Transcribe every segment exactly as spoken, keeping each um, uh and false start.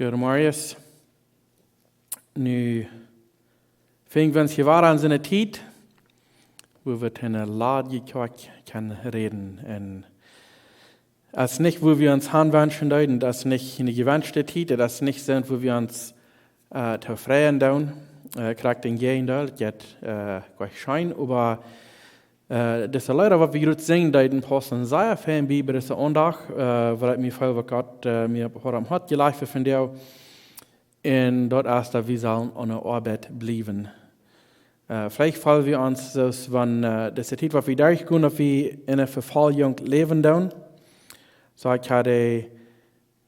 Goodemorjes. Nu finj wie ons hia wada aun soone Tiet, wua wie to eene ladje Kjoakj kjennen räden. Un daut es nich, wua wie ons han wenschen deeden, daut es nich eene jewenschte Tiet, daut es nich soont, wua wie ons äh, tofräd doonen. Äh, krakjt daut Jäajendeel, daut jeit äh, goa scheen, oba äh, dise Leeda, waut wie jrod sinjen deeden, paussen sea fein bie, bie dise Aundacht, äh, waut ekj mie feel, waut Gott äh, mie opp, haud opp daut Hoat jelajcht fa vondoag. Un daut es, daut wie sellen aun de Oabeit bliewen. Äh, veleicht feelen wie ons soo aus wan äh, dise Tiet, waut wie derchgonen, daut wie en eene Vefoljunk läwen doonen. Soo ekj haud de,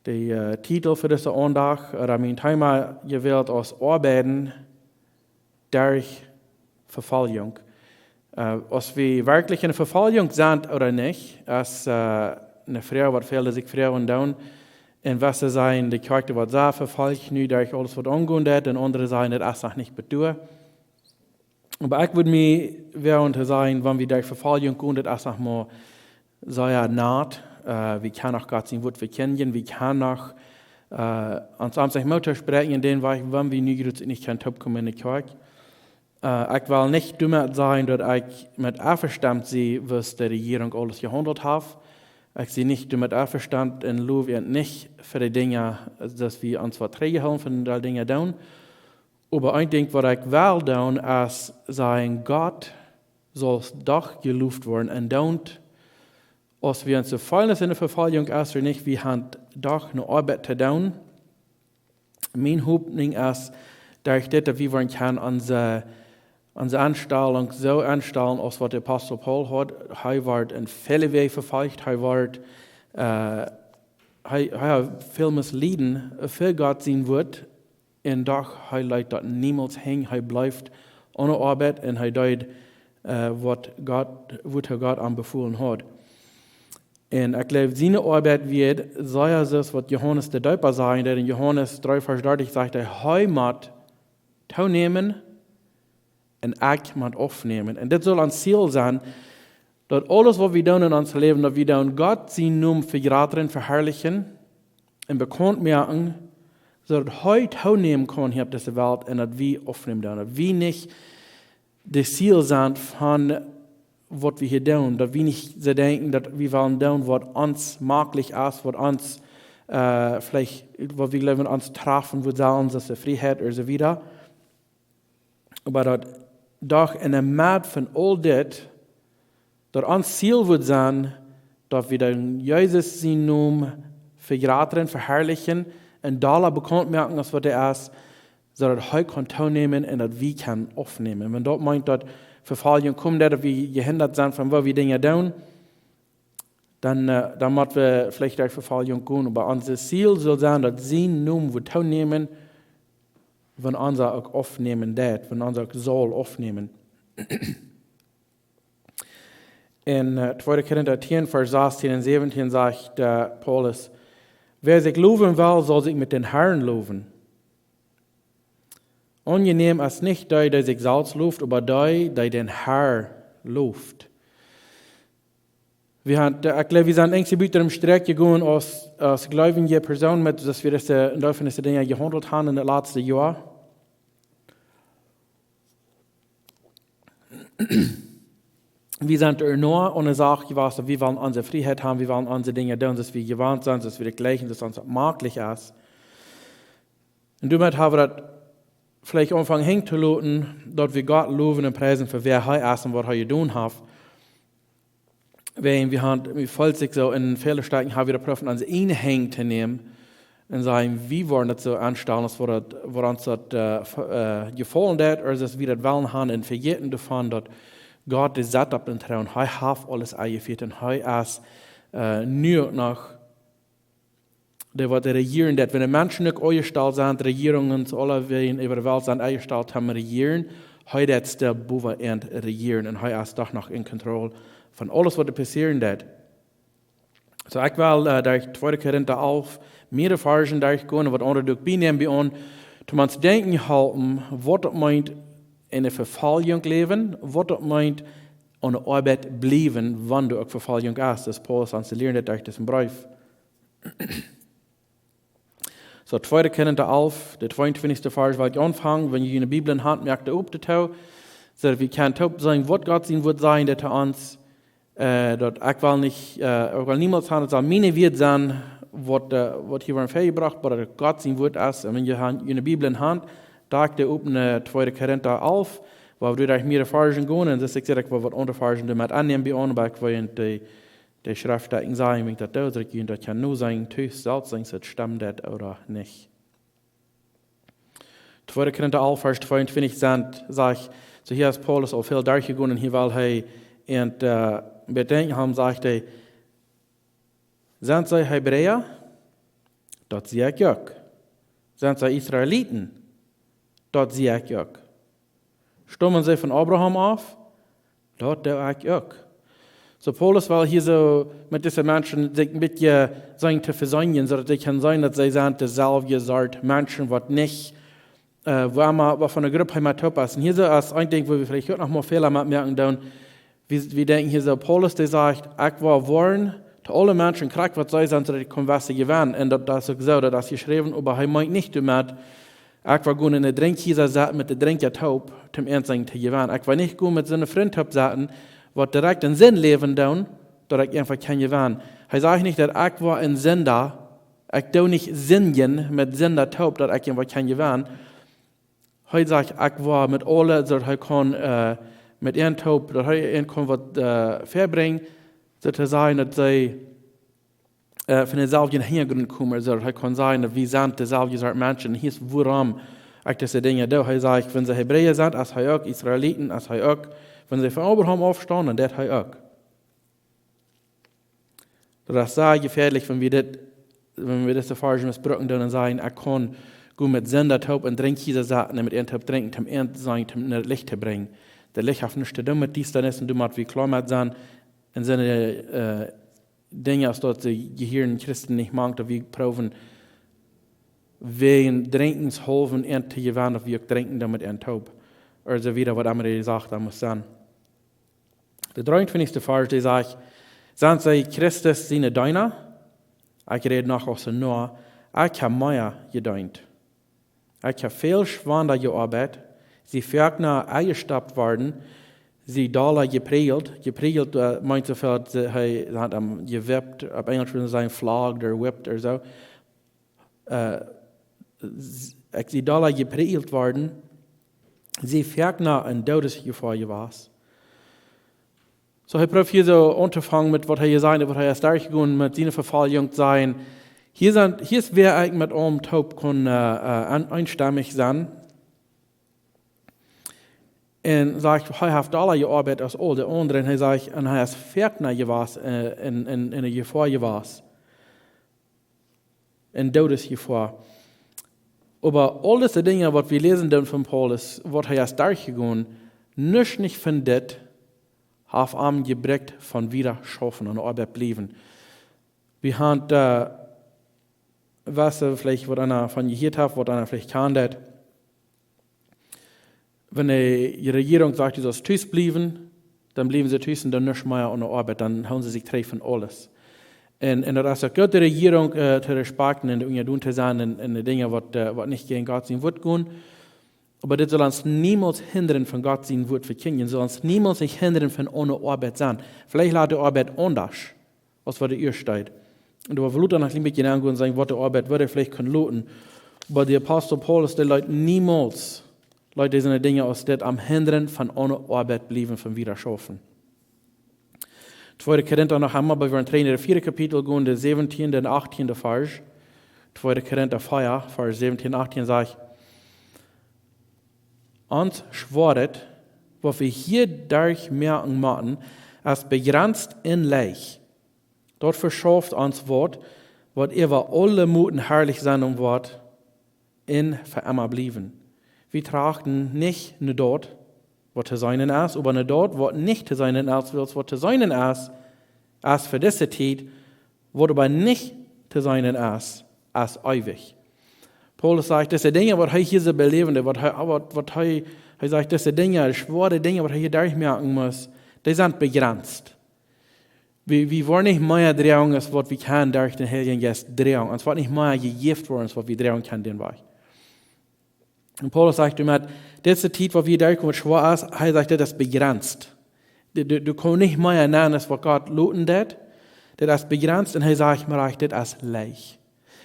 de äh, Titel fa dise Aundacht, ooda mien Thema jewält aus Oabeiden derch Vefoljunk. Äh, aus wie werkjlich en Vefoljunk sent ooda nich, es äh, eene Froag, waut väle sikj froagen doonen. Un waut see sajen, de Kjoakj, dee woat sea vefolcht nu derch aules, waut aungonen deit, un aundre sajen, daut es noch nich bie doa. Oba ekj wudd mie woagen to sajen, wan wie derch Vefoljunk gonen, daut es noch mau sea nat. Äh, wie kjennen noch Gott sien Wuat vekjindjen, wie kjennen noch äh, ons aunfangen Moot to spräakjen en dän Wajch, wan wie nu jrod nich kjennen toopkomen en de Kjoakj. Äh, ekj well nich doamet sajen, daut ekj met envestonen sie, waut de Rejierunk aules jehaundelt haft. Ekj sie nich doamet envestonen un low an nich fa de Dinja, daut wie ons waut trigjhoolen von de Dinja doonen. Oba een Dinkj, waut ekj well doonen, es sajen, Gott saul doch jelowt woaren. Un dan, aus wie ons soo feelen, aus en eene Vefoljunk es ooda nich, wie haben doch eene Oabeit to doonen. Miene Hopninj es, derch dit, daut wie woaren kjennen onse, onse Enstalunk soo enstalen, aus waut de Apostel Paulus haud. Hee wort en väle Wäaj vefolcht, hee wort, äh, hee, hee haud väl must lieden fa Gott sien Wuat. Un doch, hee leet daut niemols henj, hee bleef aun de Oabeit un hee deed äh, waut Gott, waut hee Gott am befolen haud. Un ekj jleew, siene Oabeit wia sea soo aus waut Johanes de Deepa säd, daut en Johanes dree Varsch dartich sajcht hee, hee mott toonämen un ekj mott aufnämen. Un dit saul ons Ziel sennen, daut aules, waut wie doonen en ons Läwen, daut wie doonen Gott sienen Nomen vejrata un veharlichen un bekaunt moaken, soo daut hee toonämen kaun hia opp dise Welt un daut wie aufnämen doonen. Daut wie nich daut Ziel sennen von waut wie hia doonen, daut wie nich soo denkjen, daut wie wellen doonen, waut ons maklich es, waut ons, äh, veleicht, waut wie jleewen, ons trafen, waut sellen, aus de Frieheit ooda soo wieda. Oba daut doch en de Medd von aul dit, daut ons Ziel wudd sennen, daut wie dän Jesus sienen Nomen vejrata un veharlichen un dolla bekaunt moaken, aus waut hee es, soo daut hee kaun toonämen un daut wie kjennen aufnämen. Wan daut meent, daut Vefoljunk kjemt, daut wie jehindat sent von waut wie Dinja doonen, dan, äh, dan mott wie veleicht derch Vefoljunk gonen. Oba ons Ziel saul sennen, daut sienen Nomen wudd toonämen, wan ons uk aufnämen deit, wan ons uk saul aufnämen. En äh, tweede Korinta tieen, Varsch sastieen un säwentieen sajcht äh, Paulus, wäa sikj lowen well, saul sikj met dän Harn lowen. Aunjenäm es nich dee, dee sikj selfst loft, oba dee, dee dän Harn loft. Wie haben, äh, ekj jleew, wie sent eent bät em Strakj jegonen aus, aus jleewje Persoon met, daut wie dise, en Deel von dise Dinja jehaundelt haben en daut latste Joa. Wie sent doa noch aun de Sach jewast, daut wie wellen onse Frieheit haben, wie wellen onse Dinja doonen, soo aus wie jewant sent, soo aus wie daut jlikjen, soo aus ons daut maklich es. Un doamet haben wie daut veleicht aunjefongen to loten, daut wie Gott lowen un priesen fa wäa hee es un waut hee jedonen haft. Wäajen wie haben, wie fält sikj soo en väle Städen, haben wie daut proowen aun onse ieejne Henj to nämen un sajen, wie wellen daut soo aunstalen, aus waut daut, waut ons daut äh, ve- äh, jefaulen deit, ooda aus wie daut wellen haben un vejäten doavon, daut Gott, dee sett opp dän Troon, hee haft aules enjefieet un hee es äh, nu uk noch dee waut rejieren deit. Wan de Menschen uk aunjestalt sent, Rejierungen, soo aule wäajen äwa de Welt sent aunjestalt, om to rejieren, hee deit stell bowen aun rejieren un hee es doch noch en Kontroll von aules, waut doa passieren deit. Soo, ekj well äh, derch tweede Korinta alf, mea Varschen derchgonen, waut aundre uk bienämen bie ons, om ons denkjen halpen, waut daut meent, en eene Vefoljunk läwen, waut daut meent, aun de Oabeit bliewen, wan doa uk Vefoljunk es. Daut Paulus ons lieren deit derch disen Breef. Soo, tweede Korinta alf, de tweeuntwintichste Varsch, well ekj aunfangen, wan jie june Bibel en Haunt, moakt dee opp doatoo. Soo, wie kjennen toop seenen, waut Gott sien Wort sajcht, daut to ons, äh, daut ekj well nich, äh, ekj well niemols haben, daut saul mien Wort sennen, waut, äh, waut hia woat väajebrocht, oba daut Gott sien Wort es. Un wan jie han, june Bibel en Haunt, doo ekj dee opp, äh, tweede Korinta alf, wua wie derch mea Varschen gonen, un soo ekj saj, ekj well waut aundre Varschen doa met aunnämen bie aun, oba ekj well de, de Schreft doa en sennen, wan ekj daut doo, daut jie daut kjennen nu seenen, tus selfst seenen, daut stemmt daut ooda nich. Tweede Korinta alf, Varsch tweeuntwintich sajcht, sajcht, soo hia es Paulus aul väl derchjegonen, hia well hee en, äh, Bedenkjen haben, sajcht hee: Sent see Hebräa? Daut sie ekj uk. Sent see Israeliten? Daut sie ekj uk. Stomen see von Abraham auf? Daut doo ekj uk. Soo Paulus well hia soo met dise Menschen sikj een bät sennen to vesonjen, soo daut see kjennen seenen, daut see sent deeselwje Sort Menschen, waut nich, äh, wua emma, waut fa eene Grupp hee met toop es. Un hia soo es een Dinkj, wua wie veleicht uk noch mol Fäla met moaken doonen. Wie, wie denkjen hia soo, Paulus, dee sajcht, ekj well woaren to aule Menschen krakjt waut see sent, soo daut ekj kaun waut jewennen. Un daut, daut es uk soo, daut es jeschräwen, oba hee meent nich doamet, ekj well gonen en de Drinkjhiesa setten met de Drinkja toop, toom eent sennen to jewennen. Ekj well nich gonen met soone Frind toop setten, waut direkt en Sind läwen doonen, daut ekj eefach kjenn jewennen. Hee sajcht nich, daut ekj well en Sinda, ekj doo nich sindjen met Sinda toop, daut ekj eefach kjenn jewennen. Hee sajcht, ekj well met aule, soo daut hee kaun, äh, met an toop, daut hee an kaun waut, äh, vebrinjen, soo to sajen, daut see äh, von deeselwje Hinjagrunt komen, soo daut hee kaun sajen, daut wie sent deeselwje Sort Menschen. Hia es wuarom ekj dise Dinja doo. Hee sajcht, wan see Hebräa sent, es hee uk, Israeliten, es hee uk. Wan see von Abraham aufstonen, daut hee uk. Daut es sea jefäadlich, wan wie dit, wan wie dise Varschen missbrucken doonen un sajen, ekj kaun gonen met Sinda toop en Drinkjhiesa setten un met an toop drinkjen, toom an sennen, toom en daut Licht to brinjen. Daut Licht haft nuscht to doonen met Diestanis un doa motten wie kloa met sennen. Un soone, äh, Dinja aus daut see jehieren Christen nich mank, daut wie proowen wäajen Drinkjens haulwen an to jewennen, daut wie uk drinkjen doamet an toop. Ooda soo wieda, waut emma dee Sach dan mott sennen. De dreeuntwintichste Varsch, dee sajcht: Sent see Christus siene Deena? Ekj räd noch aus een Noa. Ekj hab mea jedeent. Ekj hab väl schwanda jeoabeit, sie foaken enjestoppt worden, sie dolla jepräajelt. Jepräajelt, äh, meent soo väl, see, hee haft am jewippt, opp Enjlisch wudden see sajen flogged or whipped or soo. Äh, s-, ekj sie dolla jepräajelt worden, sie foaken en Doodes Jefoa jewast. Soo, hee prooft hia soo auntofangen met waut hee hia sajcht, waut hee es derchjegonen met siene Vefoljunk, sajen. Hia sent, hia es wäa ekj met am toop kunn, äh, äh, en-, eenstemmich sennen. Un sajcht, hee haft dolla jeoabeit aus aul de aundre. Un hee sajcht, un hee es foaken jewast, äh, en, en, en Jefoa jewast. En Doodes Jefoa. Oba aul dise Dinja, waut wie läsen doonen von Paulus, waut hee es derchjegonen, nuscht nich von dit haft am jebroaken von wieda schaufen un Oabeit bliewen. Wie haben, äh, weeten veleicht, waut eena von jehieet haft, waut eena veleicht kjant, daut wan de Rejierunk sajcht, du saust tus bliewen, dan bliewen see tus un doonen nuscht mea aun de Oabeit, dan hoolen see sikj trigj von aules. Un, un daut es uk goot, de Rejierunk, äh, to respakjten un unjadon to sennen un, un de Dinja waut, äh, waut nich jäajen Gott sien Wort gonen. Oba dit saul ons niemols hindren von Gott sien Wort vekjindjen, saul ons niemols nich hindren von aun de Oabeit sennen. Veleicht lat de Oabeit aundasch aus waut doa ieescht steit. Un doa woa wie lota noch een bät aungonen, sajen, waut de Oabeit, waut wie veleicht kjennen loten. Oba de Apostel Paulus, dee leet niemols, leet dise Dinja aus dit am hindren von aun de Oabeit bliewen, von wieda schaufen. Tweede Korinta noch eemol, oba wie woaren trigj en daut vieede Kapitel gonen, de säwentieende un achtieende Varsch. Tweede Korinta vea, Varsch säwentien un achtien sajcht: Ons Schwoaret, waut wie hia derchmoaken motten, es bejrenst un leicht. Daut veschauft ons waut, waut äwa aule Moten harlich sennen woat un fa emma bliewen. Wie trachten nich no daut, waut to seenen es, oba no daut, waut nich to seenen es, wiels waut to seenen es, es fa dise Tiet, waut oba nich to seenen es, es eewich. Paulus sajcht, dise Dinja, waut hee hia soo beläwd, waut hee, waut, waut hee, hee sajcht, dise Dinja, schwoare Dinja, waut hee hia derchmoaken mott, dee sent bejrenst. Wie, wie woaren nich mea droagen aus waut wie kjennen derch dän Heiljen Jeist droagen. Ons woat nich mea jejäft woaren aus waut wie droagen kjennen dän Wajch. Un Paulus sajcht doamet, dise Tiet waut wie derchkomen, waut schwoa es, hee sajcht, dit es bejrenst. Du, du, du kaust nich mea nämen aus waut Gott loten deit. Dit es bejrenst un hee sajcht, mau rajcht, dit es leicht.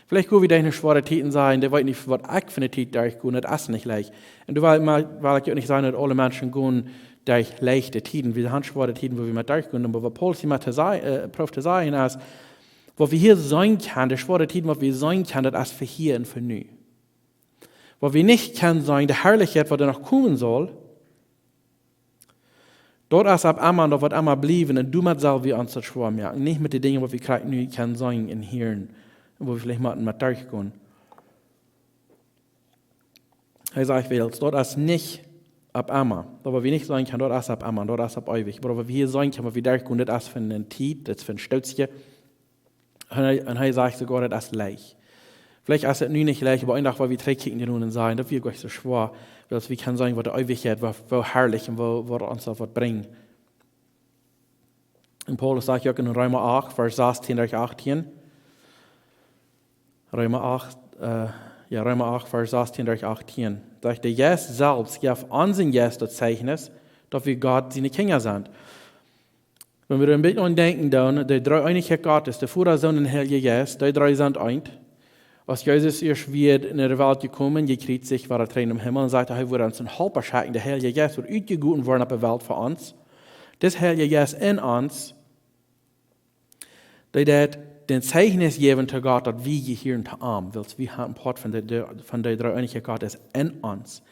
Veleicht go wie derch eene schwoare Tiet un sajen, dee weet nich waut ekj fa eene Tiet derchgo, dit es nich leicht. Un doa well ekj mau, well ekj uk nich sajen daut aule Menschen gonen derch leichte Tieden. Wie haben schwoare Tieden wua wie met derchgonen, oba waut Paulus hia met to sajen, äh, prooft to sajen es, waut wie hia seenen kjennen, de schwoare Tieden waut wie seenen kjennen, daut es fa hia un fa nu. Waut wie nich kjennen seenen, de Harlichkjeit waut doa noch komen saul, daut es opp emma un daut woat emma bliewen un doamet sell wie ons daut schwoa moaken. Nich met de Dinja waut wie krakjt nu kjennen seenen un hieren, wua wie veleicht motten met derchgonen. Hee sajcht wiels, daut es nich opp emma. Daut waut wie nich seenen kjennen, daut es opp emma, daut es opp eewich. Oba daut waut wie hia seenen kjennen, waut wie derchgonen, daut es fa eene Tiet, daut es fa een Stootje. Un hee, un hee sajcht soogoa, daut es leicht. Veleicht es et nu nich leicht, oba een Dach woa wie trigjkjikjen un sajen, daut wia goanich soo schwoa, wiels wie kjennen seenen waut de Eewichkjeit, woo, woo harlich un woo, waut ons daut woat brinjen. Un Paulus sajcht uk en Reema acht, Varsch sastieen derch achtieen. Reema acht, äh, jo, Reema acht, Varsch sastieen derch achtieen. Sajcht, de Jeist selfst jeft onsen Jeist daut Zeichnis, daut wie Gott siene Kjinja sent. Wan wie doa een bät aun denkjen, dan, de Dreeeenichkjeit Gottes, de Voda, Sän un Heilja Jeist, dee dree sent eent. Aus Jesus ieescht wia en de Welt jekomen, jekjriezicht, wia hee trigj em Himmel un säd, hee wudd ons een Halpa schekjen, de Heilja Jeist wudd utjegoten woaren opp de Welt fa ons. Dis Heilja Jeist en ons, dee deit daut Zeichnis jäwen to Gott, daut wie jehieren to am, wiels wie haben Poat von de, de, von de Dreeeenichkjeit Gottes en ons.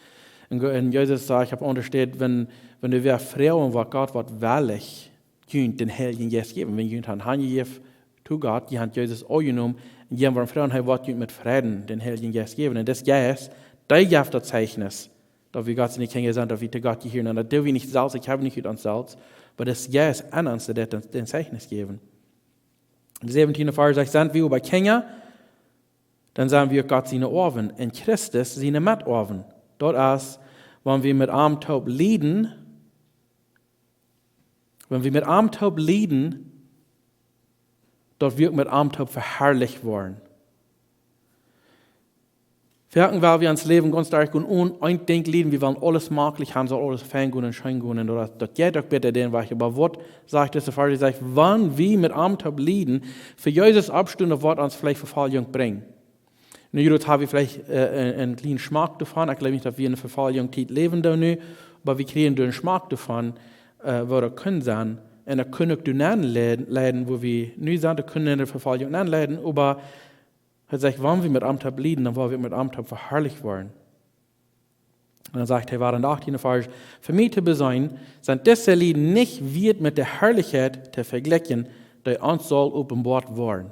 Un, Go- un Jesus sajcht opp aundre Städ, wan, wan du wäa froagen, waut Gott, waut well ekj junt dän Heiljen Jeist jäwen? Wan junt han hanjejäft to Gott, jie han Jesus aunjenomen, un jie woaren froagen, hee woat junt met Freiden dän Heiljen Jeist jäwen. Un dis Jeist, dee jeft daut Zeichnis, daut wie Gott siene Kjinja sent, daut wie to Gott jehieren. Un daut doo wie nich selfst, ekj hab nich ut ons selfst, oba dis Jeist en ons, dee deit ons daut Zeichnis jäwen. De säwentiende Varsch sajcht, sent wie oba Kjinja, dan sent wie uk Gott siene Oawen un Christus siene Metoawen. Daut es, wan wie met am toop lieden, wan wie met am toop lieden, daut wie uk met am toop veharlicht woaren. Foaken well wie ons Läwen gaunz derchgonen, onen een Dinkj lieden, wie wellen aules maklich haben, saul aules fein gonen un scheen gonen, un daut, daut jeit uk bäta dän Wajch. Oba waut sajcht dise Varsch? Sajcht, wan wie met am toop lieden, fa Jesus oppstonen, daut woat ons veleicht Vefoljunk brinjen. Nu, hia haben wie veleicht, äh, een, een kjlienen Schmack doavon. Ekj jleew nich, daut wie en eene Vefoljungstiet läwen doonen nu, oba wie kjrieen doa een Schmack doavon, äh, woo daut kaun sennen. Un daut kaun uk doa nenn leiden, leiden, wua wie nu sent, daut kaun en de Vefoljunk nenn leiden, oba hee sajcht, wan wie met am toop lieden, dan woa wie met am toop veharlicht woaren. Un dan sajcht hee wieda en dän achttienden Varsch, fa mie to beseenen, sent dise Lieden nich wieet met de Harlichkjeit to vejlikjen, dee ons saul openboat woaren.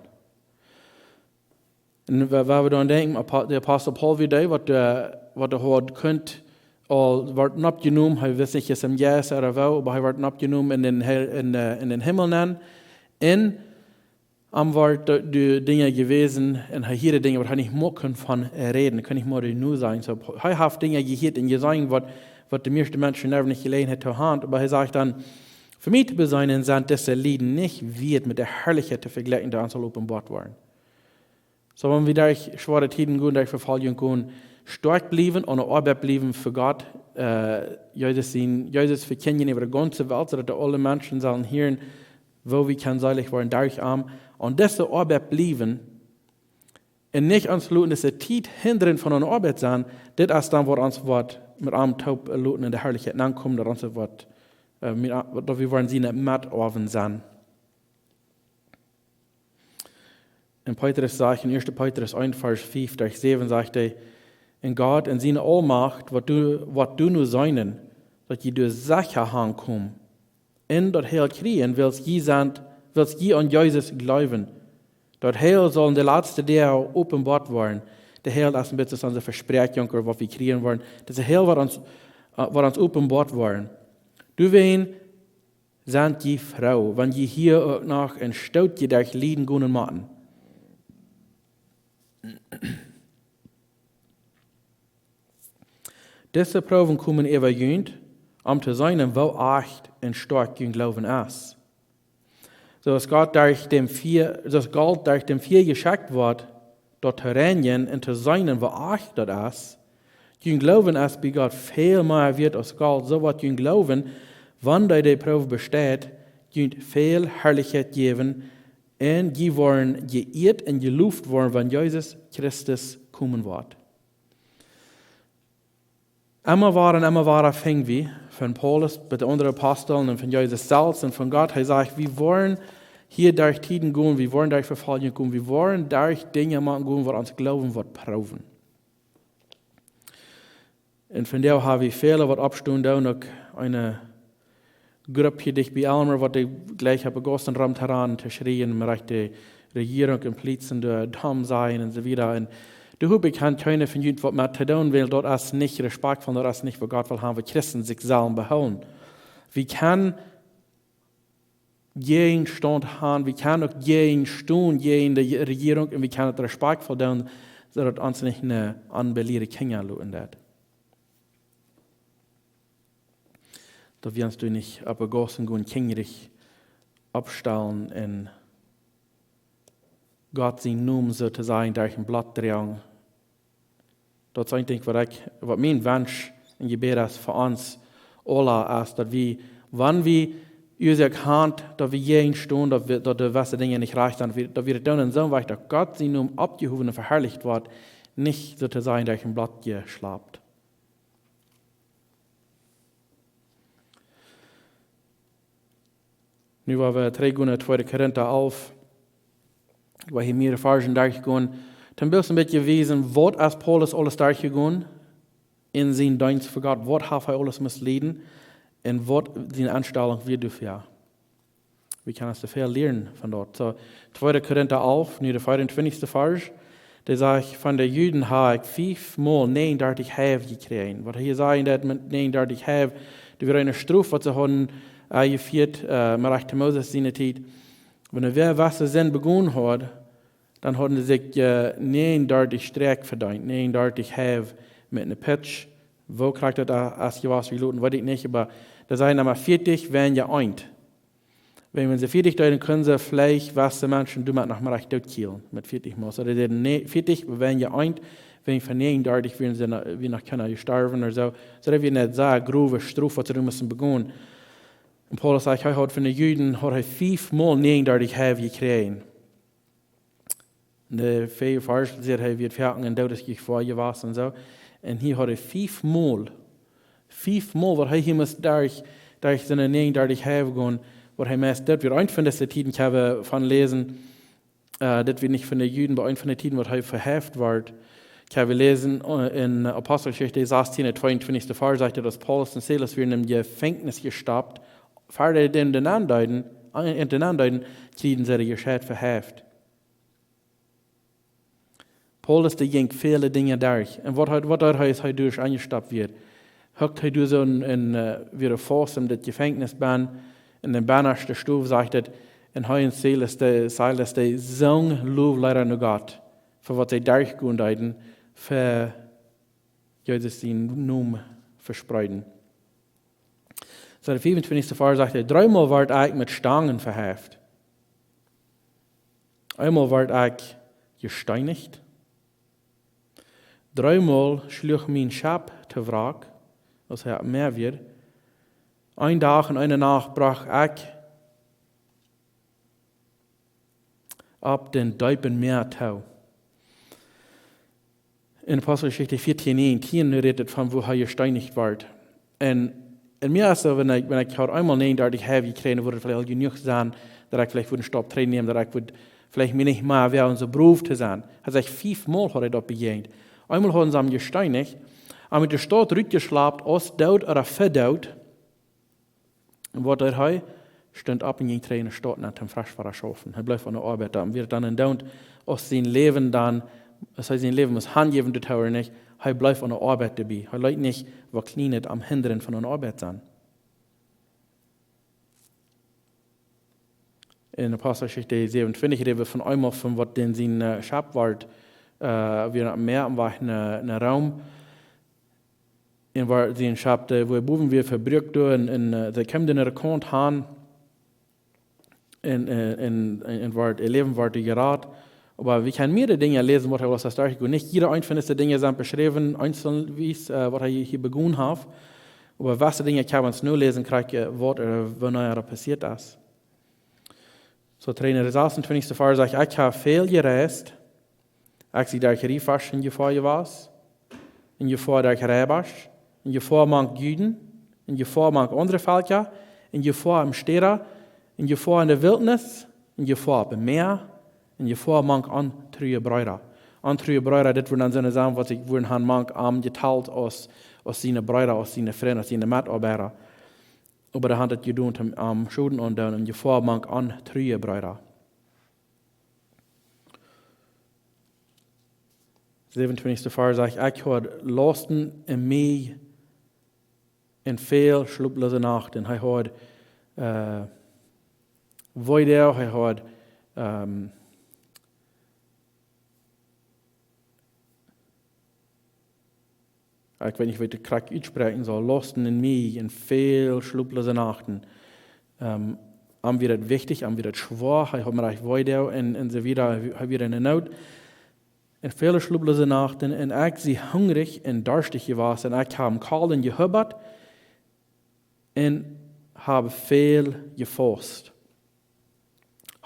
Un wa-, wan wie dan denkjen, Apo-, de Apostel Paulus wia dee, waut, äh, waut hee haud kunt, aul wort oppjenomen, hee wist nich, es em Jeist ooda woo, oba hee wort oppjenomen en dän Hel-, en, äh, en dän Himmel nenn. Un am wort de, de Dinja jewäsen un hee hieed Dinja, waut hee nich mea kunn von, äh, räden, kunn nich mea doa nu sajen. Soo, hee haft Dinja jehieet un jeseenen, waut, waut de mieeschte Menschen never nich jeläsen hauden to han. Oba hee sajcht dan, fa mie to beseenen, sent dise Lieden nich wieet met de Harlichkjeit to vejlikjen, dee ons saul openboat woaren. Soo, wan wie derch schwoare Tieden gonen, derch Vefoljunk gonen, stoakj bliewen, aun de Oabeit bliewen fa Gott, äh, Jesus sien, Jesus vekjindjen äwa de gaunze Welt, soo daut aule Menschen sellen hieren, woo wie kjennen seelich woaren derch am. Aun dise Oabeit bliewen un nich ons loten dise Tiet hindren von onse Oabeit sennen, dit es dan waut ons woat met am toop loten en de Harlichkjeit aunkomen, daut ons woat, äh, met, daut wie woaren siene Metoawen sennen. Un Petrus sajcht en ieeschte Petrus eent, Varsch fief derch säwen sajcht hee, un Gott en siene Aulmacht, waut du, waut du nu seenen, daut jie doa secha hankomen. Un daut Heil kjrieen, wiels jie sent, wiels jie aun Jesus jleewen. Daut Heil saul en de latste Doag openboat woaren. De Heil es een bät soo aus onse Vespräakjunk ooda waut wie kjrieen woaren. Daut es de Heil waut ons, äh, waut ons openboat woaren. Doawäajen sent jie froo, wan jie hia uk noch een Stootje derch Lieden gonen motten. Dise Proowen komen äwa junt, om to seenen, woo ajcht un stoakj jun Gloowen es. Soo aus Gott derch däm Fia, soo aus Golt derch däm Fia jeschekjt woat, daut to reinjen un to seenen, woo oajch daut es, jun Gloowen es bie Gott väl mea wieet aus Golt, soo woat jun Gloowen, wan dee de Proow besteit, junt väl Harlichkjeit jäwen, un jie woaren jeieet un jeloft woaren, wan Jesus Christus komen woat. Emma wada un emma wada finj wie, von Paulus bat de aundre Aposteln un von Jesus selfst un von Gott, hee sajcht, wie woaren hia derch Tieden gonen, wie woaren derch Vefoljunk gonen, wie woaren derch Dinja motten gonen, waut ons Gloowen woat proowen. Un vondoag ha wie väle waut oppstonen doonen, uk eene Grupp hia dicht bie Aylmer, waut dee jlikj haben jegossen rom to rannen, to schrieen, mau rajcht de Rejierunk un Polizei doa domm sennen un soo wieda. Un doa hop ekj, haft kjeena von junt waut met to doonen, wiels daut es nich respektvoll, daut es nich waut Gott well haben, woo Christen sikj sellen behoolen. Wie kjennen jäajen Staunt haben, wie kjennen uk jäajen stonen, jäajen de Rejierunk, un wie kjennen daut respektvoll doonen, soo daut ons nich eene onbeliede Kjinja loten deit. Daut wie ons doa nich opp de Gaussen gonen kjinjrich oppstalen un Gott sienen Nomen, soo to sajen, derch daut Blott droagen. Daut es een Dinkj, waut ekj, waut mien Wunsch un Jebäd es fa ons aula, es daut wie, wan wie Uasoak haben, daut wie jäajen stonen, daut wie, daut de jewesse Dinja nich rajcht sent, daut wie, daut wie daut doonen en soon Wajch, daut Gott sien Nomen oppjehowen un veharlicht woat, nich soo to sajen derch daut Blott jeschlapt. Nu woa wie trigj gonen no tweede Korinta alf, woa hia mea Varzen derchgonen, toom bloos een bät wiesen, waut es Paulus aules derchjegonen en sienen Deenst fa Gott, waut haft hee aules must lieden un waut siene Enstalunk wia doafäa. Wie kjennen ons sea väl lieren von daut. Soo, tweede Korinta alf, nu de veeauntwintichste Varsch, dee sajcht, von de Juden hab ekj fiefmol näajendartich Heiw jekjräajen. Waut hee hia sajcht, daut met näajendartich Heiw, daut wia eene Strof, waut see hauden, äh, jefieet, äh, mau rajcht to Moses siene Tiet. Wan wäa waut Sind begonen haud, dan hauden see sikj, äh, näajendartich Sträakj vedeent, näajendartich Heiw met eene Pitsch. Woo krakjt daut aus jewast, wie loten, weet ekj nich, oba doa sent emma vieetich, wan je eent. Wan, wan see vieetich deeden, kunnen see veleicht jewesse Menschen doamet noch mau rajcht doot killen, met vieetich Mol. Soo, dee deeden nä-, vieetich, wan je eent, wan von näajendartich wieren see no-, wia noch kjeena jestorwen ooda soo. Soo, daut wia eene sea growe Strof, waut see doa musten begonen. Un Paulus sajcht, hee haud von de Juden, haud hee fiefmol näajendartich Heiw jekjräajen. En de väaje Varsch sajcht, hee wia foaken en Doodes Jefoa jewast un soo. Un hia haud hee fiefmol, fiefmol, waut hee hia must derch, derch siene näajendartich Heiw gonen, waut hee meist deed, wia eent von dise Tieden, ekj hab von jeläsen, äh, daut wia nich von de Juden, oba eent von de Tieden, waut hee veheft wort. Ekj hab jeläsen, äh, en Aposteljeschicht sastieen, tweeuntwintichste Varsch, sajcht et, daut Paulus un Silas wieren em Jefenkjnis jestoppt, ver dee dän, dän aundeeden, äh, dän aundeeden, kjrieejen see de Jescheet veheft. Paulus, dee jinkj väle Dinja derch. Un waut hee, waut doa hee, es hee derch enjestoppt wia. Huckt hee doa soo en, en, äh, wia faust en daut Jefenkjnis bennen, en de bennaschte Stow, sajcht et, un hee un Silas, dee, Silas, dee sungen Lofleeda no Gott, fa waut see derchgonen deeden, fa Jesus sienen Nomen vespreeden. Soo, de fiewuntwintichste Varsch sajcht hee, dreemol wort ekj met Stangen veheft. Eemol wort ekj jesteenicht. Dreemol schluach mien Schepp to Wrack, aus hee oppem Mäa wia. Een Dach un eene Nacht brocht ekj opp dän deepen Mäa too. En Aposteljeschicht vieetieen näajentieen rät et von woo hee jesteenicht wort. Un, un mie es soo, wan ekj, wan ekj haud eemol näajendartich Heiw jekjräajen, wudd et veleicht aul jenuach sennen, daut ekj veleicht wudd een Stap trigjnämen, daut ekj wudd veleicht mie nich mea woagen soo brow to sennen. Hee sajcht, fiefmol haud hee daut bejäajent. Eemol hauden see am jesteenicht, oba met de Staut rutjeschlapt, aus doot ooda fa doot. Un waut deed hee? Stunt opp un jinkj trigj enne Staut nenn toom fresch wada schaufen. Hee bleef aun de Oabeit dan. Wia et dan en Doont, aus sien Läwen dan, aus hee sien Läwen must hanjäwen doatoo, nich? Hee bleef aun de Oabeit doabie. Hee leet nich waut Kjlienet am hindren von aune Oabeit sennen. En Aposteljeschicht säwenuntwintich räden wie von eemol von waut dän sien, äh, Schepp wort, äh, wia oppem Mäa oppem Wajch no, no Rom. Un wort sien Schepp, äh, wua bowen wia vebrukt doa un, un, äh, see kjeemen doa no de Kaunt han. un, äh, un, un, un woat, äa Läwen woat jerat. Oba wie kjennen mea Dinja läsen, waut hee aules derchjegonen. Nich jieda eent von dise Dinja sent beschräwen, eenzelwies, äh, waut hee hia begonen haft. Oba waut dise Dinja kjenn wie nu läsen, krakjt, äh, waut, äh, wanea daut passieet es. Soo, trigj no dän sasuntwintichsten Varsch sajcht: "Ekj hab väl jereist. Ekj sie derch Riefasch en Jefoa jewast, en Jefoa derch Reibasch, en Jefoa mank Juden, en Jefoa mank aundre Velkja, en Jefoa em Städa, en Jefoa en de Wiltnis, en Jefoa opp em Mäa, en Jefoa mank ontrue Breeda." Ontrue Breeda, dit wudden dan sennen, waut sikj wudden han mank am jetalt aus, aus siene Breeda, aus siene Frind, aus siene Metoabeida. Oba dee han daut jedonen, am, am Schoden aundoonen, en Jefoa mank ontrue Breeda. Säwenuntwintichsten Varsch sajcht: "Ekj haud Lausten en mie un väl schloplose Nachten." Hee haud, äh, Weedoag, hee haud, ähm, ekj weet nich, woo ekj daut krakjt utspräakjen saul, Lausten en mie un väl schloplose Nachten. Ähm, am wia daut wichtich, am wia daut schwoa, hee haud mie rajcht Weedoag un, un soo wieda, hee wia en Noot. Un väl schloplose Nachten, un ekj sie hungrich un darstich jewast, un ekj hab em Kolden jehubbat un hab väl jefaust.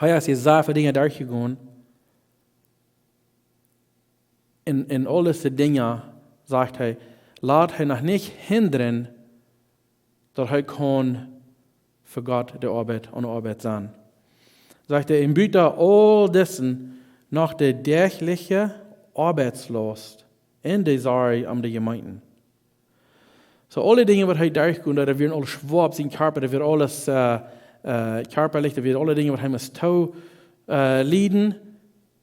Hee es hia sea väl Dinja derchjegonen. En, en aul dise Dinja, sajcht hee, lat hee noch nich hindren, daut hee kaun fa Gott de Oabeit, aun de Oabeit sennen. Sajcht hee, en buta aul disen noch de däachliche Oabeitslaust un de Sorj om de Jemeenten. Soo, aule Dinja, waut hee derchjeit, daut wia aules schwoa opp sienen Kjarpa, daut wia aules, äh, äh, kjarpalich, daut wia aule Dinja, waut hee must too, äh, lieden,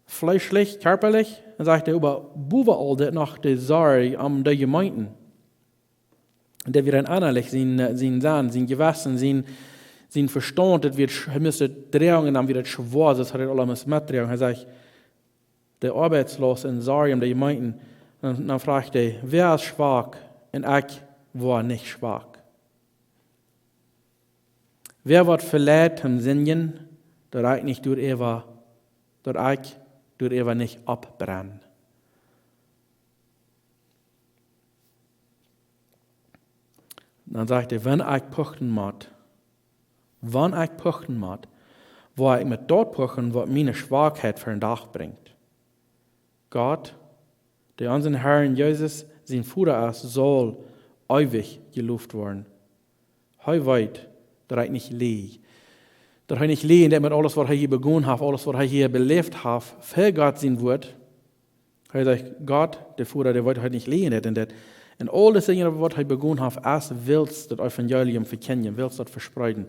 fleeschlich, kjarpalich. Dan sajcht hee, oba bowa aul dit noch de Sorj om de Jemeenten. Un daut wia dan ennalich, sien, äh, sien Senn, sien Jewessen, sien, sien Vestaunt, daut wia sch-, hee must daut droagen un dan wia daut schwoa, soo aus hee daut aules must metdroagen. Hee sajcht, de Oabeitslaust un Sorj om de Jemeenten. Dan, dan fruach hee: "Wäa es schwak un ekj woa nich schwak? Wäa woat veleit toom sindjen, daut ekj nich doaräwa, daut ekj doaräwa nich oppbrenn?" Dan sajcht hee: "Wan ekj puchten mott, wan ekj puchten mott, woa ekj met daut puchten, waut miene Schwakheit fa dän Dach brinjt. Gott, dee onsen Harn Jesus sien Voda es, saul eewich jeloft woaren. Hee weet, daut ekj nich läaj." Daut hee nich läaj, daut met aules, waut hee hia begonen haft, aules, waut hee hia beläft haft, fa Gott sien Wort, hee sajcht, Gott, de Voda, dee weet, daut hee nich läaj deit en dit. Un aul dise Dinja, waut hee begonen haft, es wiels daut Evangelium vekjindjen, wiels daut vespreeden.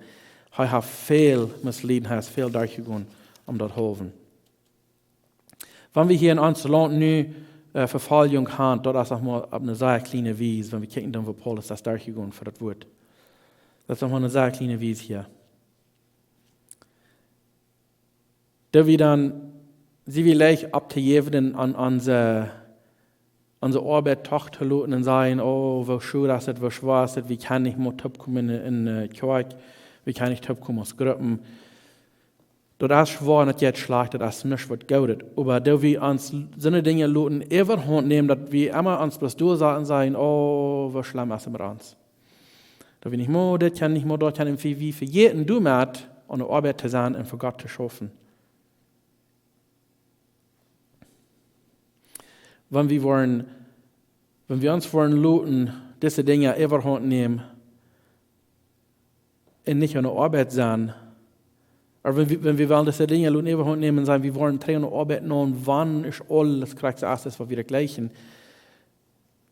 Hee haft väl misslieden, hee es väl derchjegonen om daut haulwen. Wan wie hia en ons Launt nu, äh, Vefoljunk han, daut es noch mau opp eene sea kjliene Wies, wan wie kjikjen dan, woo Paulus es derchjegonen fa daut Wort. Daut es noch mau eene sea kjliene Wies hia. Daut wie dan, sie wie leicht opptojäwen aun onse, onse Oabeit doch to loten un sajen: "Oh, woo schwoa es et, woo schwoa es et, wie kjennen nich mea toopkomen en, en, äh, Kjoakj, wie kjennen nich toopkomen aus Gruppen." Daut es schwoa un daut jeit schlajcht, daut es nich waut Goodet. Oba daut wie ons soone Dinja loten äwahaunt nämen, daut wie emma ons bloos doa saten un sajen: "Oh, woo schlemm es et met ons." Daut wie nich mea dit kjennen, nich mea daut kjennen, un wie, wie vejäten doamet aun de Oabeit to sennen un fa Gott to schaufen. Wan wie woaren, wan wie ons woaren loten dise Dinja äwahaunt nämen un nich aun de Oabeit sennen, ooda wan wie, wan wie wellen dise Dinja loten äwahaunt nämen un sajen, wie woaren trigj aun de Oabeit nämen, wan es aules krakjt soo aus et es, waut wie jlikjen,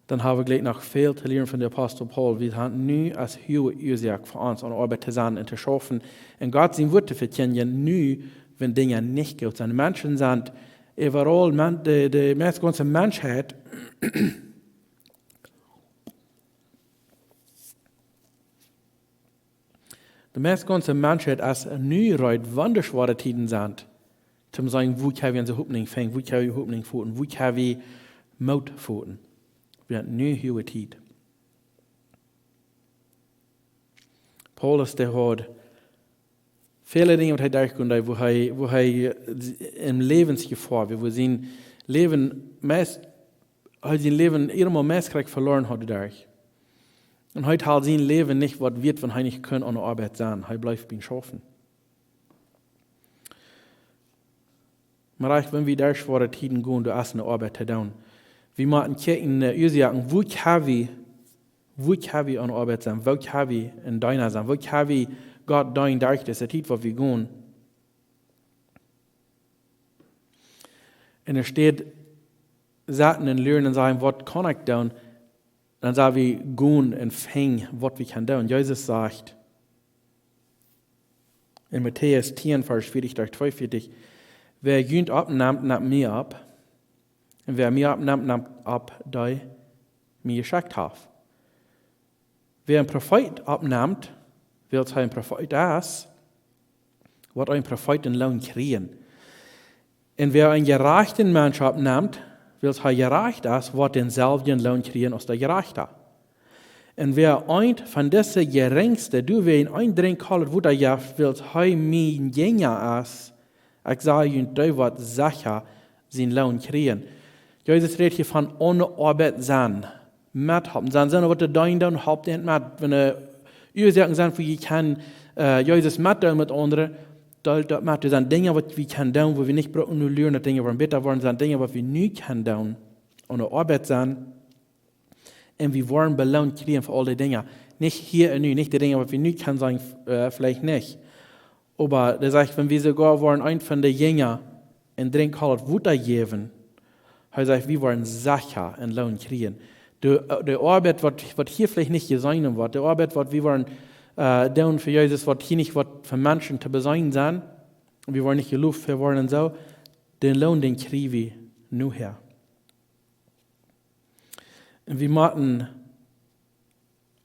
dan hab wie jlikj noch väl to lieren von dän Apostel Paulus. Wie haben nu aus huage Uasoak fa ons aun de Oabeit to sennen un to schaufen un Gott sien Wort to vekjindjen, nu, wan Dinja nich goot sent. Menschen sent äwaraul, men-, de, de meist gaunze Menschheit, de meist gaunze Menschheit es nu reed, wan doa schwoare Tieden sent, toom sajen, woo kjenn wie onse Hopninj finjen, woo kjenn wie Hopninj foten, woo kjenn wie Moot foten. Wie haben nu huage Tiet. Paulus, dee haud väle Dinja, waut hee derchjeit, woo hee, woo hee, äh, em Läwensjefoa wia, woo sien Läwen meist, hee sien Läwen irjentwua meist krakjt veloaren haud doaderch. Un hee haud sien Läwen nich waut wieet, wan hee nich kunn aun de Oabeit sennen. Hee bleef biem Schaufen. Mau uk wan wie derch schwoare Tieden gonen, doa es ne Oabeit to doonen. Wie motten kjikjen, äh, Uasoaken, woo kjenn wie, woo kjenn wie aun de Oabeit sennen, woo kjenn wie een Deena sennen, woo kjenn wie Gott deenen derch dise Tiet, waut wie gonen. Un enne Städ sitten un luaren un sajen, waut kaun ekj doonen, dan sell wie gonen un finjen, waut wie kjennen doonen. Jesus sajcht en Matäus tieen, Varsch vieetich bat tweeunvieetich: "Wäa junt oppnemt, nemt mie opp. Un wäa mie oppnemt, nemt opp dee, dee mie jeschekjt haft." Wäa een Profeet oppnemt, wiels hee een Profeet es, woat een Profeet een Loon kjrieen. Un wäa een jerajchta Mensch oppnemt, wiels hee jerajcht es, woat dänselwjen Loon kjrieen aus de Jerajchta. Un wäa eent von dise Jerinjste doawäajen een Drinkj kolt Wota jeft, wiels hee mien Jinja es, ekj saj junt, dee woat secha sien Loon kjrieen. Jesus rät hia von aun de Oabeit sennen, methalpen. Sent, sent waut to doonen, dan halpt an met. Wan doa Uasoaken sent, woo jie kjennen, äh, Jesus metdeelen met aundre, deelt daut met. Doa sent Dinja, waut wie kjennen doonen, woo wie nich brucken nu luaren, daut Dinja woaren bäta woaren, sent Dinja, waut wie nu kjennen doonen. Aun de Oabeit sennen. Un wie woaren beloont kjrieen fa aul dee Dinja. Nich hia un nu, nich dee Dinja, waut wie nu kjennen sennen, äh, veleicht nich. Oba hee sajcht, wan wie soogoa woaren eent von de Jinja een Drinkj kolt Wota jäwen, hee sajcht, wie woaren secha een Loon kjrieen. De, de Oabeit, waut, waut hia veleicht nich jeseenen woat, de Oabeit, waut wie woaren, äh, doonen fa Jesus, waut hia nich woat fa Menschen to beseenen sennen, wie woaren nich jeloft fa woaren un soo, dän Loon, dän kjrie wie nohäa. Un wie motten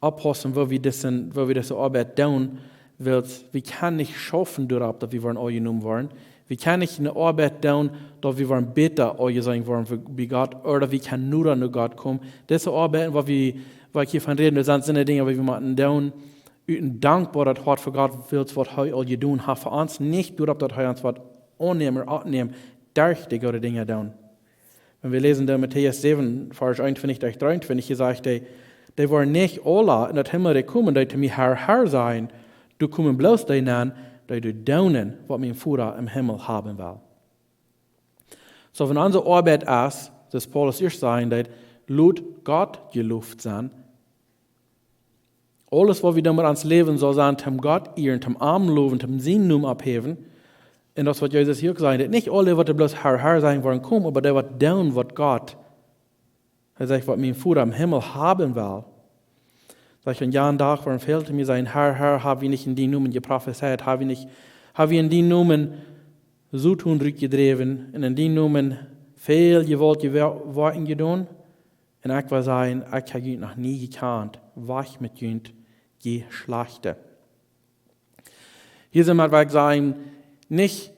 oppaussen, woo wie dise, woo wie dise Oabeit doonen, wiels wie kjennen nich schaufen doaropp, daut wie woaren aunjenomen woaren. Wie kjennen nich eene Oabeit doonen, daut wie woaren bäta aunjeseenen woaren fa, bie Gott, ooda wie kjennen noda no Gott komen. Dise Oabeit, waut wie, waut ekj hia von räd, daut sent, sent Dinja, waut wie motten doonen, ut een dankboaret Hoat fa Gott, wiels waut hee aul jedonen haft fa ons, nich doaropp, daut hee ons woat aunnämen, oppnämen, derch dee goode Dinja doonen. Wan wie läsen dan Matäus säwen, Varsch eenuntwintich bat dreeuntwintich, hia sajcht hee: "Dee woaren nich aula en daut Himmelrikj komen, dee to mie Herr, Herr sajen, doa komen bloos dee nenn, dee doonen, waut mien Voda em Himmel haben well." Soo, wan onse Oabeit es, soo aus Paulus ieescht säd, daut lot Gott jeloft sennen, aules, waut wie doonen met ons Läwen, saul sennen, toom Gott ieren, toom am lowen, toom sienen Nomen opphäwen. Un daut es, waut Jesus hia uk säd, daut nich aule, waut doa bloos Herr, Herr sajen, woaren komen, oba dee, waut doonen, waut Gott, hee sajcht, waut mien Voda em Himmel haben well. Sajcht, un jan Dach woaren väle to mie sajen: "Herr, Herr, hab wie nich en dienen Nomen jeprofezeit? Hab wie nich, hab wie en dienen Nomen Soton rutjedräwen un en dienen Nomen väl jewaultje Wo-, Woakjen jedonen?" Un ekj well sajen: "Ekj hab junt noch nie jekjant. Wajch met junt, jie Schlajchte." Hia sent wie, waut ekj saj, nich,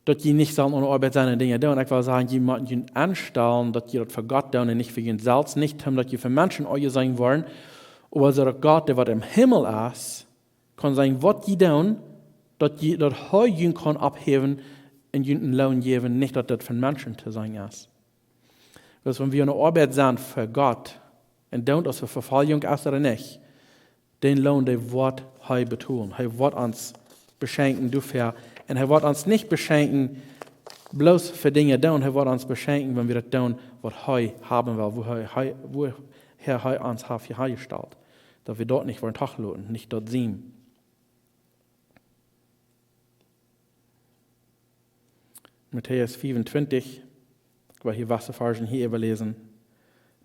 daut jie nich sellen aun de Oabeit sennen un Dinja doonen. Ekj well sajen, jie motten junt aunstalen, daut jie daut fa Gott doonen un nich fa junt selfst. Nich om daut jie von Menschen aunjeseenen woaren, oba soo daut Gott, dee waut em Himmel es, kaun seenen, waut jie doonen, daut jie, daut hee junt kaun opphäwen un junt een Loon jäwen, nich daut daut von Menschen to seenen es. Wiels wan wie aun de Oabeit sent fa Gott un doonen, aus de Vefoljunk es ooda nich, dän Loon, dee woat hee betolen. Hee woat ons beschenkjen doafäa. Un hee woat ons nich beschenkjen bloos fa Dinja doonen. Hee woat ons beschenkjen, wan wie daut doonen, waut hee haben well, woo hee, hee, woo hee, hee ons haft hia hanjestalt. Daut wie daut nich woaren trigj loten, nich daut sien. Matäus fiefuntwintich, ekj well hia waut Varzen hia äwaläsen.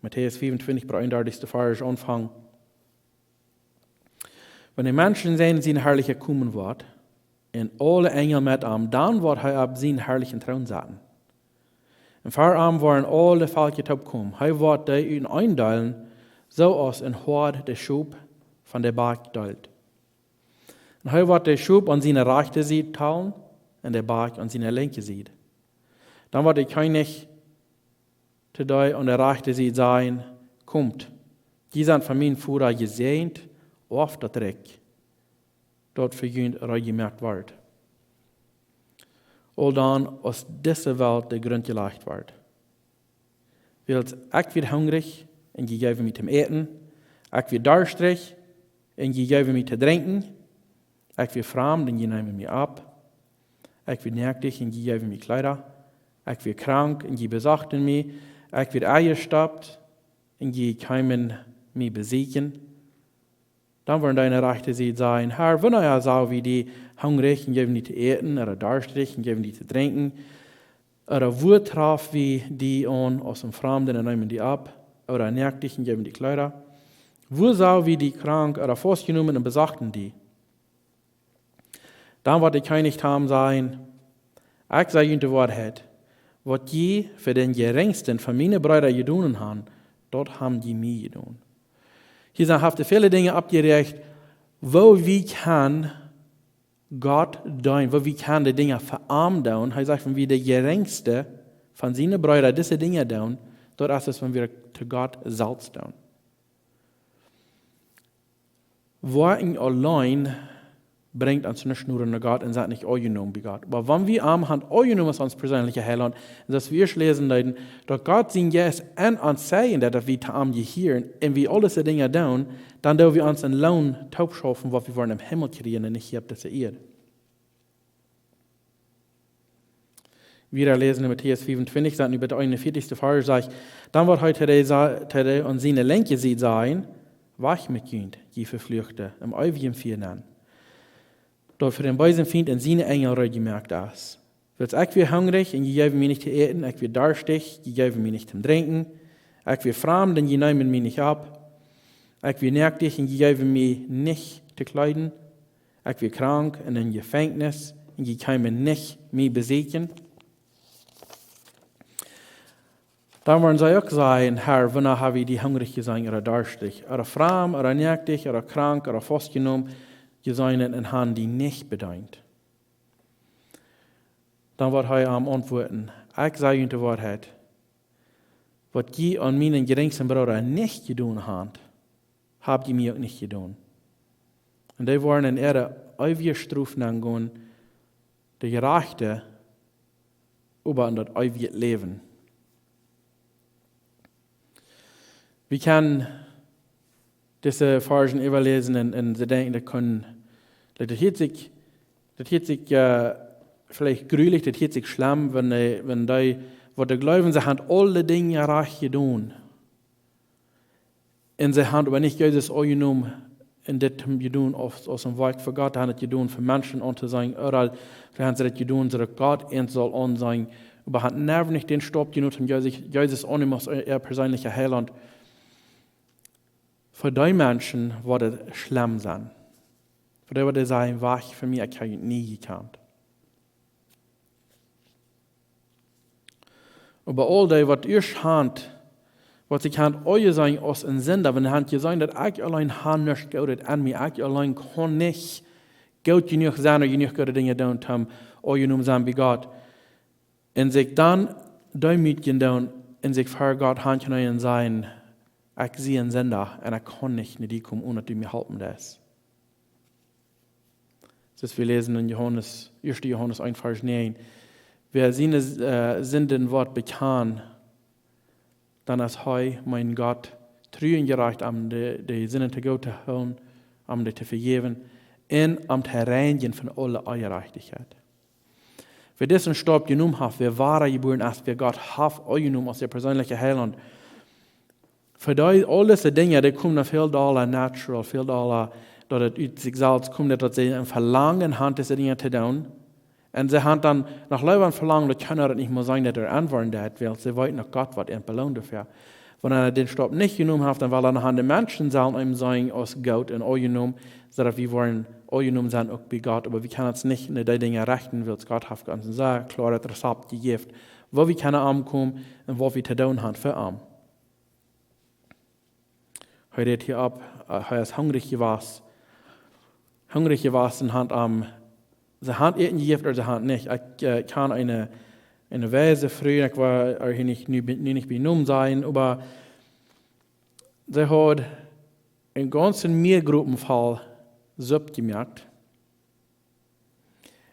Matäus fiefuntwintich, bat eenundartichste Varsch aunfangen. Wan de Menschensän en siene Harlichkjeit komen woat, un aule Enjel met am, dan woat hee opp sienen harlichen Troon sitten. Un ver am woaren aule Velkja toopkomen. Hee woat dee utenaunda deelen, soo aus een Hoad de Schop von de Bakj deelt. Un hee woat de Schop aun siene rajchte Sied talen un de Bakj aun siene linkje Sied. Dan woat de Kjennich to dee aun de rajchte Sied sajen: "Komt, jie sent von mien Voda jesäajent, oaft daut Rikj, daut fa junt reed jemoakt woat. Aul dan, aus dise Welt de Grunt jelajcht woat. Wiels ekj wia hungrich, un jie jeewen mie to äten. Ekj wia darstich, un jie jeewen mie to drinkjen. Ekj wia framd, un jie neemen mie opp. Ekj wia noakt, un jie jeewen mie Kjleeda. Ekj wia krank, un jie besochten mie. Ekj wia enjestopt, un jie kjeemen mie besieekjen. Dan woaren dee aun de rajchte Sied sajen: Herr, wanea sach wie die hungrich un jeewen die to äten, ooda darstich un jeewen die to drinkjen? Ooda wua trof wie die aun aus een Framda un neemen die opp, ooda noakt un jeewen die Kjleeda? Wua sach wie die krank ooda faustjenomen un besochten die? Dan woat de Kjennich to am sajen: Ekj saj junt de Woarheit, waut jie fa dän jerinjsten von miene Breeda jedonen haben, daut haben jie mie jedonen. Hia sent, haft hee väle Dinja oppjerajcht, woo wie kjennen Gott deenen, woo wie kjennen de Dinja fa am doonen. Hee sajcht, wan wie de jerinjste von siene Breeda dise Dinja doonen, daut es aus wan wie to Gott selfst doonen. Woakjen auleen brinjt ons nich no Gott un sent nich aunjenomen bie Gott. Oba wan wie am haben aunjenomen aus ons perseenelja Heilaunt, un daut wie ieescht läsen deeden, daut Gott sien Jeist enn ons sajen deed, daut wie to am jehieren, un wie aul dise Dinja doonen, dan doo wie ons een Loon toopschaufen, waut wie woaren em Himmel kjrieen un nich hia opp dise Ieed. Wieda läsen en Matäus fiefuntwintich, sajcht nu bie dän eenunvieetichsten Varsch, sajcht: Dan woat hee to dee sa-, to dee aun siene linkje Sied sajen: Wajch met junt, jie Vefluachte, em eewjen Fia nenn, daut fa dän beesen Fient un siene Enjel reed jemoakt es. Wiels ekj wia hungrich un jie jeewen mie nich to äten, ekj wia darstich, jie jeewen mie nich to drinkjen, ekj wia framd un jie neemen mie nich opp, ekj wia noakt un jie jeewen mie nich to kjleeden, ekj wia krank un em Jefenkjnis un jie kjeemen nich mie besieekjen. Dan woaren see uk sajen: Herr, wanea haben wie die hungrich jeseenen ooda darstich, ooda framd, ooda noakt, ooda krank, ooda faustjenomen jeseenen un haben die nich bedeent? Dan woat hee an auntwuaden: Ekj saj junt de Woarheit, waut jie aun mienen jerinjsten Brooda nich jedonen haben, haben jie mie uk nich jedonen. Un dee woaren en äare eewje Strof nenn gonen, de Jerajchte oba en daut eewje Läwen. Wie kjennen dise Varschen äwaläsen un, un see denkjen, daut kunn, daut hieet sikj, daut hieet sikj, äh, veleicht grulich, daut hieet sikj schlemm, wan dee, wan dee, waut dee jleewen, see haben aule Dinja rajcht jedonen. Un see haben oba nich Jesus aunjenomen un dit jedonen aus, aus een Woakj fa Gott, see haben et jedonen fa Menschen auntoseenen, ooda see haben et jedonen, soo daut Gott an saul aunseenen, oba haben never nich dän Staup jenomen, om Jesus, Jesus auntonemen aus äa, äa perseenelja Heilaunt. Fa dee Menschen woat et schlemm sennen. Fa dee woat et sennen: Wajch von mie, ekj hab junt nie jekjant. Oba aul dee, waut ieescht haben, waut sikj haben aunjeseenen aus een Sinda, wan see haben jeseenen, daut ekj auleen hab nuscht Goodet aun mie, ekj auleen kaun nich goot jenuach sennen, ooda jenuach goode Dinja doonen, om aunjenomen sennen bie Gott. Un sikj dan deemootjen doonen un sikj ver Gott hankjneen un sajen: Ekj sie een Sinda un ekj kaun nich no die komen, onen daut du mie halpen deist. Soo aus wie läsen en Johanes, ieeschte Johanes eent, Varsch näajen: Wäa siene, äh, Sinden woat bekjanen, dan es hee, mien Gott, tru un jerajcht, om de, de Sinden togoot to hoolen, om dee to vejäwen un om to reinjen von aule Onjerajchtichkjeit. Wäa disen Staup jenomen haft, wäa wada jebuaren es, wäa Gott haft aunjenomen aus äa perseenelja Heilaunt, fa dee, aul dise Dinja, dee komen dan väl dolla natural, väl dolla, daut et ut sikj selfst kjemt, daut see een Velangen haben, dise Dinja to doonen. Un see haben dan noch leewa een Velangen, daut kjeena daut nich mea sennen, daut et aunwoaren deit, wiels see weeten, daut Gott woat an beloonen doafäa. Wan eena dän Staup nich jenomen haft, dan well eena de Menschen sellen am seenen aus goot un aunjenomen, soo daut wie woaren aunjenomen sennen uk bie Gott, oba wie kjennen ons nich no dee Dinja rechten, wiels Gott haft ons een sea kloaret Rezept jejäft, woo wie kjennen aunkomen un waut wie to doonen haben fa am. Hee rät hia opp, äh, hee es hungrich jewast. Hungrich jewast un haft am, see haben Äten jejäft ooda see haben nich. Ekj, äh, kjan eene, eene weise Fru, ekj woa äa hia nich, nu, nu nich bie Nomen sajen, oba see haud een gaunzen Mäagropen voll Supp jemoakt.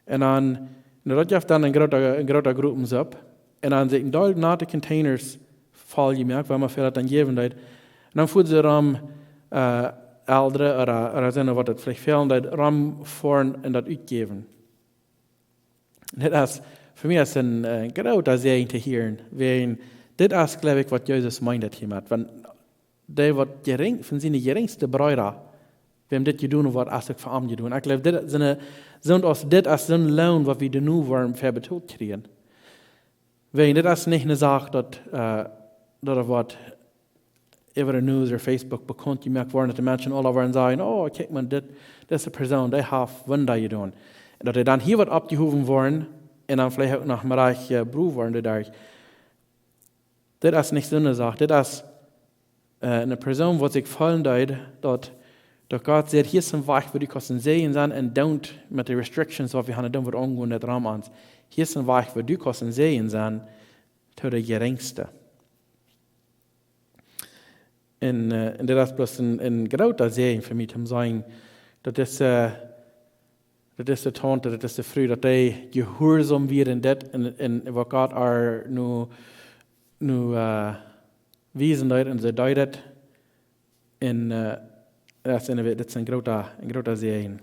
Un dan, un daut jeft dan eene groote, eene groote Gruppensupp. Un dan sent een Deel nate Containers voll jemoakt, wua mau väl daut dan jäwen deed. Un dan fuaren see rom, äh, Elren ooda, ooda sent waut daut veleicht fälen deed, rom foaren un daut utjäwen. Dit es, fa mie es een, äh, groota Säajen to hieren, wiels dit es, jleew ekj, waut Jesus meent hia met. Wan dee waut jerinj, von siene jerinjste Breeda, wäm dit jedonen woat, es uk fa am jedonen. Ekj jleew, dit es een, soont aus dit es soon Loon, waut wie doano woaren fa betolt kjrieen. Wiels dit es nich eene Sach, daut, äh, daut woat äwa de News ooda Facebook bekaunt jemoakt woaren, daut de Menschen aula woaren sajen: "Oh, kjikj mau, dit, dise Persoon, dee haft Wunda jedonen." Un daut dee dan hia woat oppjehowen woaren un dan veleicht uk noch mau rikj, äh, Brot woaren doaderch. Dit es nich soone Sach. Dit es, äh, eene Persoon, waut sikj feelen deed, daut, daut Gott sajcht: "Hia es een Wajch, woo du kaust een Säajen sennen, un don't met de restrictions, waut wie haben, don't waut aungonen, daut rom ons. Hia es een Wajch, woo du kaust een Säajen sennen, to de jerinjste." Un, äh, un dit es bloos een, een groota Säajen fa mie, om to seenen, daut dise, äh, daut dise Taunte, daut dise Fru, daut dee jehuarsom wia en dit, un, un waut Gott äa nu, nu, äh, wiesen deed, un see deed et. Un, äh, daut es een, daut es een groota, een groota Säajen,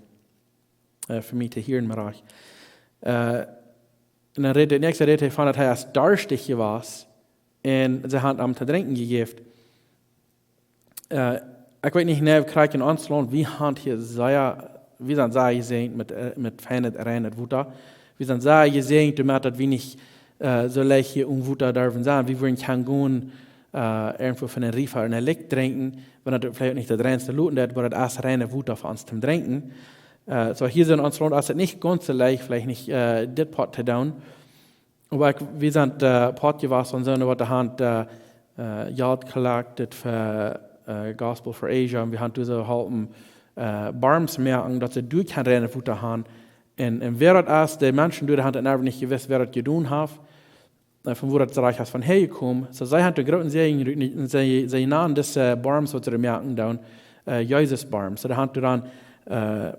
äh, fa mie to hieren, mau rajcht. Äh, un dan rät, de näakjste rät hee von, daut hee es darstich jewast un see haben am to drinkjen jejäft. Äh, ekj weet nich, nä, krakjt en ons Launt, wie haben hia sea, wie sent sea jesäajent met, äh, met feinet, reinet Wota. Wie sent sea jesäajent doamet, daut wie nich, äh, soo leicht hia onen Wota derwen sennen. Wie wudden kjennen gonen, äh, irjentwua von een Riefa ooda een Lake drinkjen, wan daut veleicht nich daut reinste Loten daut, oba daut es reinet Wota fa ons to drinkjen. Äh, soo hia sent en ons Launt, es et nich gaunz soo leicht, veleicht nich, äh, dit Poat to doonen. Oba ekj, wie sent, äh, Poat jewast von soone, waut dee haben, äh, äh, Jelt collected fa, äh, Gospel for Asia. Un wie haben doa soo jeholpen, äh, Borms moaken, daut see doa kjennen reinet Wota haben. Un, un wäa daut es, de Menschen doa haben daut einfach nich jewist, wäa daut jedonen haft, äh, von wua daut Rikj es von häajekomen. Soo, see haben een grooten Säajen, un see, see nanen dise Borms, waut see doa moaken doonen, äh, Jesus Borms. Soo, dee haben doa dan, äh,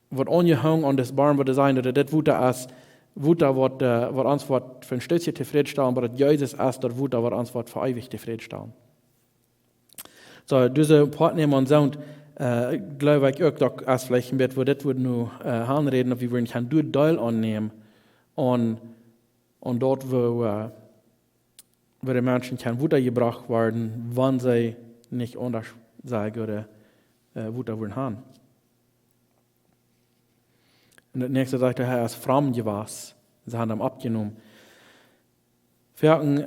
waut aunjehongen aun disen Borm, waut dee sajen, daut dit Wota es, Wota waut, äh, waut ons woat fa een Stootje tofrädstalen, oba daut Jesus es daut Wota, waut ons woat fa eewich tofrädstalen. Soo, dise Poat nämen aun soont, äh, jleew ekj uk, daut es veleicht een bät, woo dit woat nu, äh, aunräden, daut wie wudden kjennen doa Deel aunnämen, aun, aun daut, woo, äh, woo de Menschen kjennen Wota jebrocht woaren, wan see nich aundasch sea goode, äh, Wota wudden haben. Un daut näakjste sajcht, hee es fromm jewast. See haben am oppjenomen. Foaken,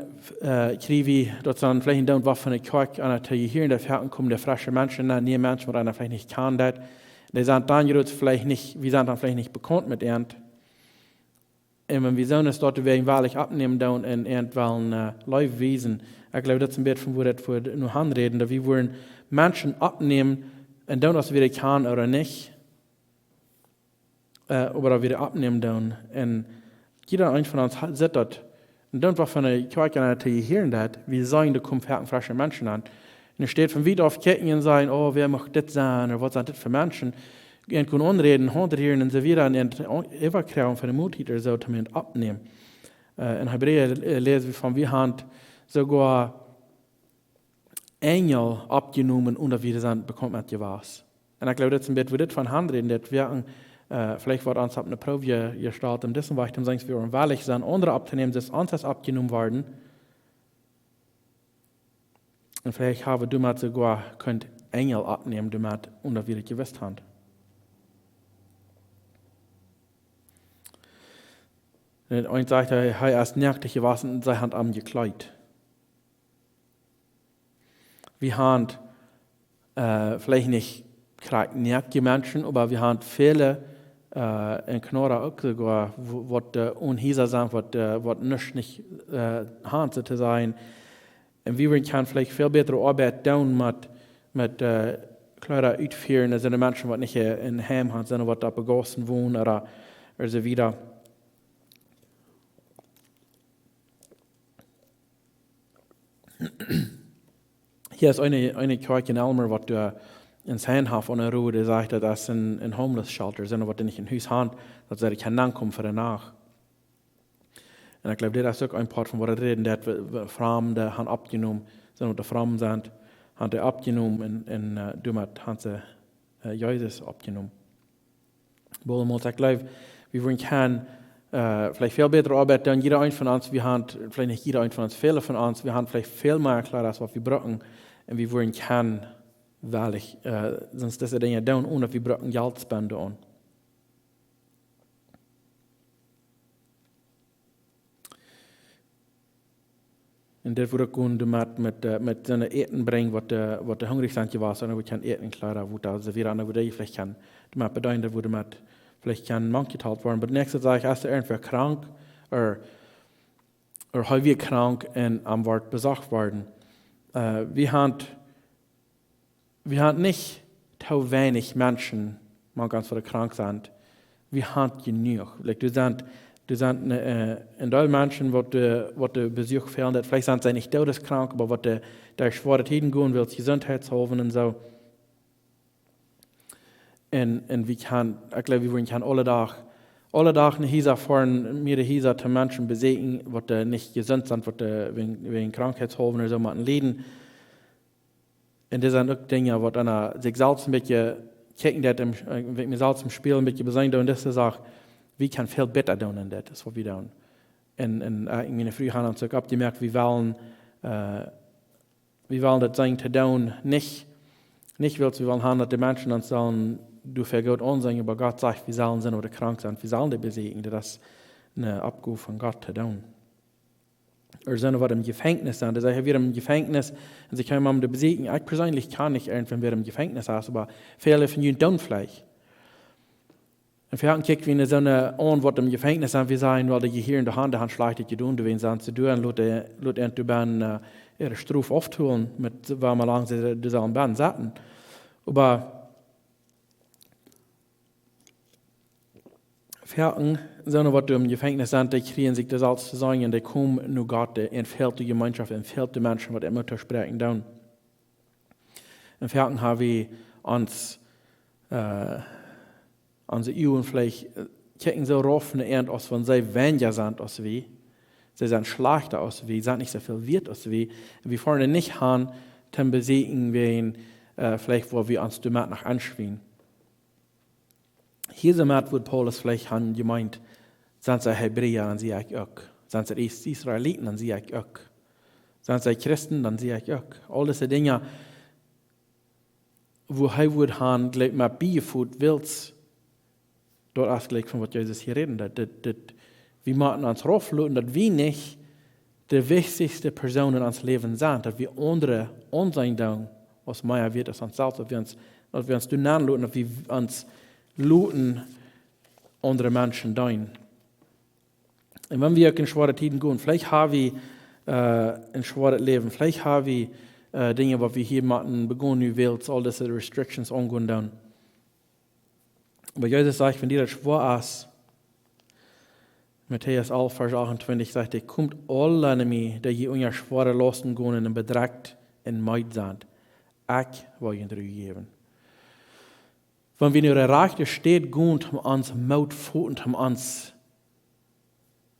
äh, kjrie wie, daut sent veleicht en Deel waut von de Kjoakj aun to jehieren, daut foaken komen doa fresche Menschen nenn, niee Menschen, waut eena veleicht nich kjant. Dee sent dan jrods veleicht nich, wie sent dan veleicht nich bekaunt met an. Un wan wie soone Staut wäajen woarlich oppnämen doonen un an wellen, äh, Leew wiesen. Ekj jleew, daut es een bät von wua daut woat nu aunräden, daut wie wudden Menschen oppnämen un doonen, aus wie dee kjanen ooda nich, äh, oba daut wie dee oppnämen doonen. Un jieda eena von ons ha-, sitt daut. Un dan waut von de Kjoakj aun to jehieren daut, wie seenen, doa komen foaken fresche Menschen aun. Un enne Städ von wiet auf kjikjen un sajen: "Oh, wäa mucht dit sennen, ooda waut sent dit fa Menschen?" Un kunnen aunräden, Haunt hieren un soo wieda, un, un äwakjrieen von de Multitude soo to mie oppnämen. Äh, en Hebräa, äh, läsen wie von, wie haben soogoa Enjel oppjenomen, onen daut wie sent bekaunt met jewast. Un ekj jleew, daut es een bät, wua dit von aunräden, daut wie, äh, veleicht woat ons opp eene Proow je-, jestalt, om disen Wajch to seenen, wie woaren woarlich sennen, aundre opptonämen, soo aus ons es oppjenomen worden. Un veleicht haben wie doamet soogoa kunt Enjel oppnämen, doamet, onen daut wie daut jewist haben. Un eent sajcht hee, hee es noakt jewast un see haben am jekjleet. Wie haben, äh, veleicht nich krakjt noakje Menschen, oba wie haben väle, äh, en Knora uk soogoa, wo-, waut, äh, onen Hiesa sent, waut, äh, waut nuscht nich, äh, haben, soo to sajen. Un wie wudden kjennen veleicht väl bätre Oabeit doonen met, met, äh, Kjleeda utfieren, aus de Menschen, waut nich, äh, een Heim haben, sonda waut opp de Gaussen wonen ooda, ooda soo wieda. Hia es eene, eene Kjoakj en Aylmer, waut, äh, een Sign haft aun de Rod, dee sajcht, daut es een, een homeless shelter, sent waut dee nich een Hus haben, daut see kjennen aunkomen fa de Nacht. Un ekj jleew, dit es uk een Poat von waut et räden deit, waut, waut Framde haben oppjenomen, sent waut de Framden sent, haben dee oppjenomen un, un, äh, doamet haben see, äh, Jesus oppjenomen. Bolemols, ekj jleew, wie wudden kjennen, äh, veleicht väl bätre Oabeit doonen, jieda eent von ons, wie haben, veleicht nich jieda eent von ons, väle von ons, wie haben veleicht väl mea Kjleeda aus waut wie brucken. Un wie wudden kjennen, woarlich, äh, sent dise Dinja doonen, onen daut wie brucken Jelt spenden. Un dit wudd uk gonen doamet, met, äh, met soone Äten brinjen, waut de, waut de hungrich sent jewast, un waut kjennen äten, Kjleeda, waut doa see wieren, waut dee veleicht kjennen doamet bedeenen, daut wudd doamet veleicht kjennen mank jetalt woaren. Oba näakjstet saj ekj, es doa irjentwäa krank, ooda, ooda hee wia krank un am wort besocht worden. Äh, wie haben wie haben nich too weinich Menschen, mank ons waut krank sent. Wie haben jenuach. Like, doa sent, doa sent, äh, een Deel Menschen, waut de, waut de Besuch fält. Daut veleicht sent see nich doodeskrank, oba waut de, derch schwoare Tieden gonen, wiels jesundheitshaulwen un soo. Un, un wie kjennen, ekj jleew, wie wudden kjennen aule Dach, aule Dach no Hiesa foaren, mea Hiesa to Menschen beseakjen, waut de nich jesunt sent, waut de wäajen, wäajen Krankheitshaulwen ooda soo motten lieden. Un dit sent uk Dinja, waut eena sikj selfst een bät kjikjen deit, em, äh, wan ekj mie selfst em Spieejel een bät beseen doo, un dit es de Sach, wie kjennen väl bäta doonen en dit, es waut wie doonen. Un, un, äh, ekj un miene Fru haben ons uk oppjemoakt, wie wellen, äh, wie wellen daut sennen to doonen, nich, nich wiels wie wellen haben, daut de Menschen ons sellen doafäa goot aunseenen, oba Gott sajcht, wie sellen sennen, waut krank sent, wie sellen dee beseakjen, daut es eene Oppgow von Gott to doonen. Ooda sent waut em Jefenkjnis sent. Dee sajcht, hee wia em Jefenkjnis un see kjeemen am to beseakjen. Ekj perseenlich kjan nich irjentwäm, waut em Jefenkjnis es, oba väle von junt doonen veleicht. Un veleicht kjikj wie no soone aun, waut em Jefenkjnis sent, wie sajen, well, dee jehieren doa han, dee han Schlajchtet jedonen, doawäajen sent see doa, un lot, lot an doa bennen, äh, äare Strof auftoholen, met woo lang see doa sellen bennen setten. Oba Foaken, soone waut doa em Jefenkjnis sent, dee kjrieen sikj daut selfst to seenen, dee komen no Gott, dee, un fält de Jemeenschoft, un fält de Menschen, waut am Moot toospräakjen doonen. Un foaken haben wie ons, äh, onse Uagen veleicht, äh, kjikjen soo rauf no an, aus wan see weinja sent aus wie. See sent schlajchta aus wie, sent nich soo väl wieet aus wie. Un wie foaren nich han, toom beseakjen wäajen, äh, veleicht, woo wie ons doamet noch aunschwienen. Hia soo met wudd Paulus veleicht han jemeent, sent see Hebräa, dan sie ekj uk. Sent see Is-, Israeliten, dan sie ekj uk. Sent see Christen, dan sie ekj uk. Aul dise Dinja, woo hee wudd han, jlikj, met biejefot, wiels, daut es jlikj von waut Jesus hia räden deit. Daut, daut, wie motten ons raufloten, daut wie nich de wichtichste Persoon en ons Läwen sent, daut wie aundre aunseenen doonen aus mea wieet aus ons selfst, daut wie ons, daut wie ons doa nenloten, daut wie ons loten aundre Menschen deenen. Un wan wie uk en schwoare Tieden gonen, veleicht haben wie, äh, en schwoaret Läwen, veleicht haben wie, äh, Dinja, waut wie hia motten begonen, nu wiels aul dise Restrictions aungonen doonen. Oba Jesus sajcht, wan die daut schwoa es, Matäus alf, Varsch achtuntwintich sajcht hee: "Komt aula no mie, dee jie unja schwoare Lausten gonen un bedrekjt un meed sent. Ekj woa junt Ru jäwen." Wan wie no de rajchte Städ gonen, toom ons Moot foten, toom ons,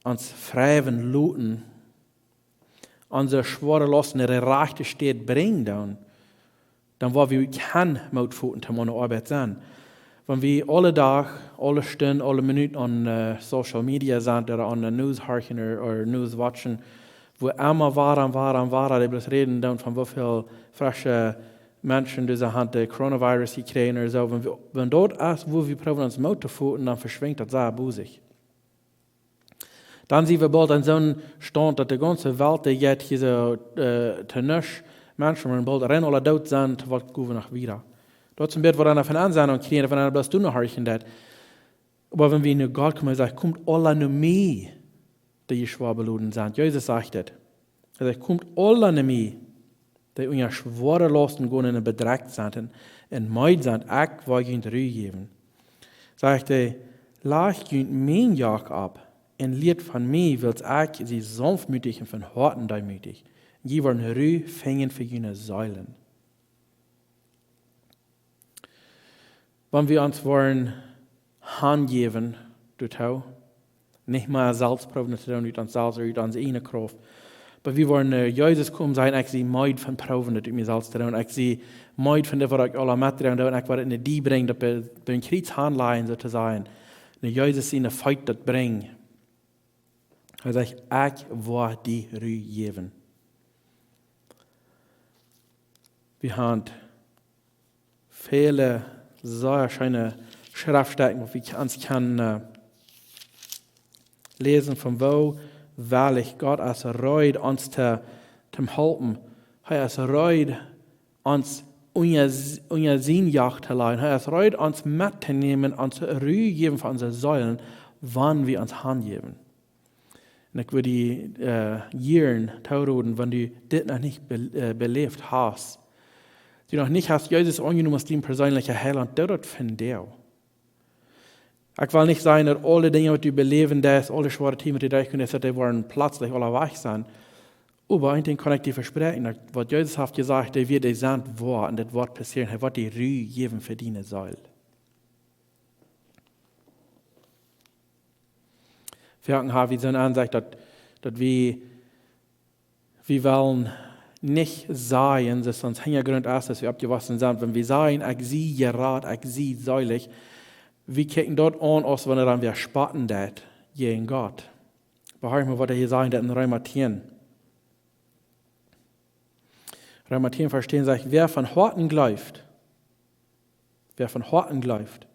ons freiwen loten, onse schwoare Lausten no de rajchte Städ brinjen doonen, dan woa wie kjennen Moot foten toom aun de Oabeit sennen. Wan wie aule Dach, aule Stund, aule Minut aun, äh, Social Media sent ooda aun de News horchen ooda, ooda News watchen, woo emma wada un wada un wada dee bloos räden doonen von woo väl fresche Menschen dee see han de Coronavirus jekjräajen ooda soo. Wan wie, wan daut es, woo wie proowen ons Moot to foten, dan veschwinjt daut sea bosich. Dan sie wie boolt aun soon Staunt, daut de gaunze Welt, dee jeit hia soo, äh, to nuscht. Menschen woaren boolt rein aula doot sennen, to waut go wie noch wieda. Daut es een bät waut eena von aun sennen un kjrieen, von aun bloos doonen horchen deit. Oba wan wie no Gott komen, hee sajcht: "Komt aula no mie, dee jie schwoa beloden sent." Jesus sajcht daut. Hee sajcht: "Komt aula no mie, dee unja schwoare Lausten gonen un bedrekjt sent un, un meed sent, ekj woa junt Ru jäwen." Sajcht hee: "Lajcht junt mien Joch opp un lieet von mie, wiels ekj sie saunftmootich un von Hoaten deemootich. Jie woaren Ru finjen fa june Seelen." Wan wie ons woaren hanjäwen doatoo, nich mea selfst proowen to doonen, ut ons selfst ooda ut onse ieejne Krauft. Oba wie woaren no Jesus komen, sajen: "Ekj sie meed von proowen daut ut mie selfst to doonen. Ekj sie meed von dit, waut ekj aula metdroagen doo, un ekj woa daut no die brinjen, daut bie, bie een Kjriez hanlajen, soo to sajen." No Jesus siene Feet daut brinjen. Hee sajcht: "Ekj woa die Ru jäwen." Wie haben väle sea scheene Schreftstäden, waut wie ons kjennen, äh, läsen, von woo wellich Gott es reed, ons to, to halpen. Hee es reed, ons unja, unja sien Joch to lajen. Hee es reed, ons mettonämen, ons Ru jäwen fa onse Seelen, wan wie ons hanjäwen. Un ekj wudd die, äh, jieren toroden, wan du dit noch nich be-, äh, beläft hast, du noch nich hast Jesus aunjenomen aus dien perseenlicha Heilaunt, doo daut vondoag. Ekj well nich sajen, daut aule Dinja, waut du beläwen deist, aule schwoare Tieden, waut du derchjegonen best, daut dee woaren pletslich aula wajch sennen. Oba een Dinkj kaun ekj die vespräakjen, daut waut Jesus haft jesajcht, dee woat, dee sent woa, un daut woat passieren. Hee woat die Ru jäwen fa diene Seel. Wie haben, ha, wie sent aun sikj daut, daut wie, wie wellen nich sajen, daut ons Hinjagrunt es, daut wie oppjewossen sent. Wan wie sajen: "Ekj sie jerat, ekj sie seelich", wie kjikjen daut aun, aus wan wie dan spotten doonen jäajen Gott. Oba horch mol, waut hee hia sajcht en Reema tieen. Reema tieen, Varsch tieen sajcht: "Wäa von Hoaten jleeft, wäa von Hoaten jleeft,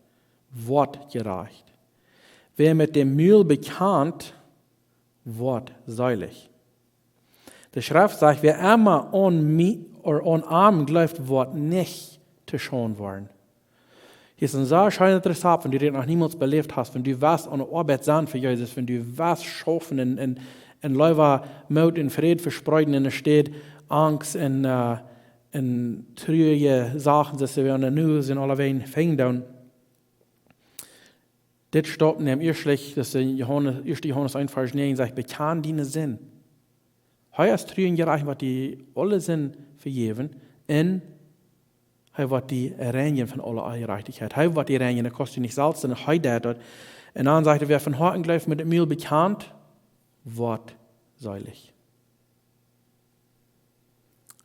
woat jerajcht. Wäa met däm Mul bekjant, woat seelich." De Schreft sajcht: "Wäa emma aun mie, ooda aun am jleeft, woat nich to Schaund woaren." Hia es een sea scheenet Rezept, wan du dit noch niemols beläft hast, wan du west aun de Oabeit sennen fa Jesus, wan du west schaufen un, un, un Leew, Moot un Fräd vespreeden enne Städ Angst un, äh, un truarje Sachen, soo aus wie aun de News un aulawäajen finjen doonen. Dit steit en däm ieeschten, daut es en Johanes, ieeschte Johanes eent, Varsch näajen, sajcht: "Bekjan diene Sind." Hee es tru un jerajcht, woat die aule Sind vejäwen, un hee woat die reinjen von aule Onjerajchtichkjeit. Hee woat die reinjen, daut kaust du nich selfst, un hee deit daut. Un dan sajcht hee: "Wäa von Hoaten jleeft, met däm Mul bekjant, woat seelich."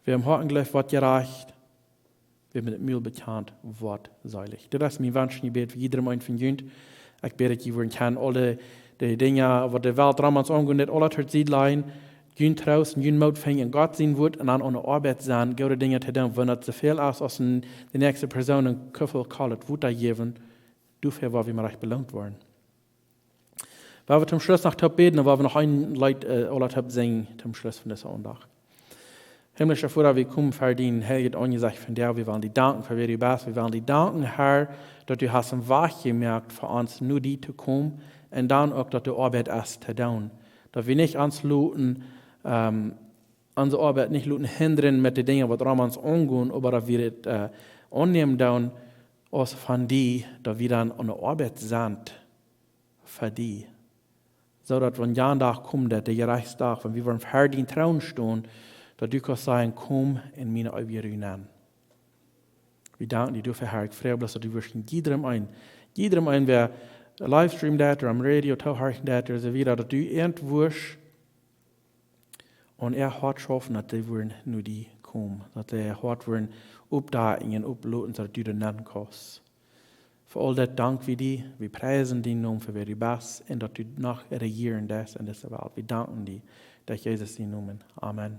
Wäa von Hoaten jleeft, woat jerajcht. Wäa met däm Mul bekjant, woat seelich. Dit es mien Wunsch un Jebäd fa jiedrem eenen von junt. Ekj bäd, daut jie woaren kjennen aule de Dinja, waut de Welt rom ons aunjeit, daut aula to Sied lajen, jun Troost un jun Moot finjen en Gott sien Wort un dan aun de Oabeit sennen, goode Dinja to doonen, wan daut soo väl es aus een, de näakjste Persoon een Kuffel kolt Wota jäwen, doafäa woa wie mau rajcht beloont woaren. Woa wie toom Schluss noch toop bäden, un woa wie noch een Leet, äh, aula toop sinjen toom Schluss von dise Aundacht. Himmlischa Voda, wie komen ver dien heiljet Aunjesecht vondoag. Wie wellen die danken fa wäa du best. Wie wellen die danken, Herr, daut du hast een Wajch jemoakt fa ons, no die to komen, un dan uk daut de Oabeit es to doonen. Daut wie nich ons loten, ähm, onse Oabeit nich loten hindren met de Dinja, waut rom ons aungonen, oba daut wie daut, äh, aunnämen doonen aus von die, daut wie dan aun de Oabeit sent fa die. Soo daut wan jan Dach kjemt, daut de Jerechtsdach, wan wie woaren ver dien Troon stonen, daut du kaust sajen: "Komm en miene eewje Ru nenn." Wie danken die doafäa, Herr. Ekj froag bloos, daut du wurscht en jiedrem eenen, jiedrem eenen, wäa livestreamen deit, ooda aum Radio toohorchen deit, ooda soo wieda, daut du irjentwua wurscht aun äa Hoat schaufen, daut dee woaren no die komen, daut dee äa Hoat woaren oppdakjen un opploten, soo daut du doa nenn kaust. Fa aul daut dank wie die, wie priesen dienen Nomen fa wäa du best un daut du noch rejieren deist en dise Welt. Wie danken die, derch Jesus sienen Nomen. Amen.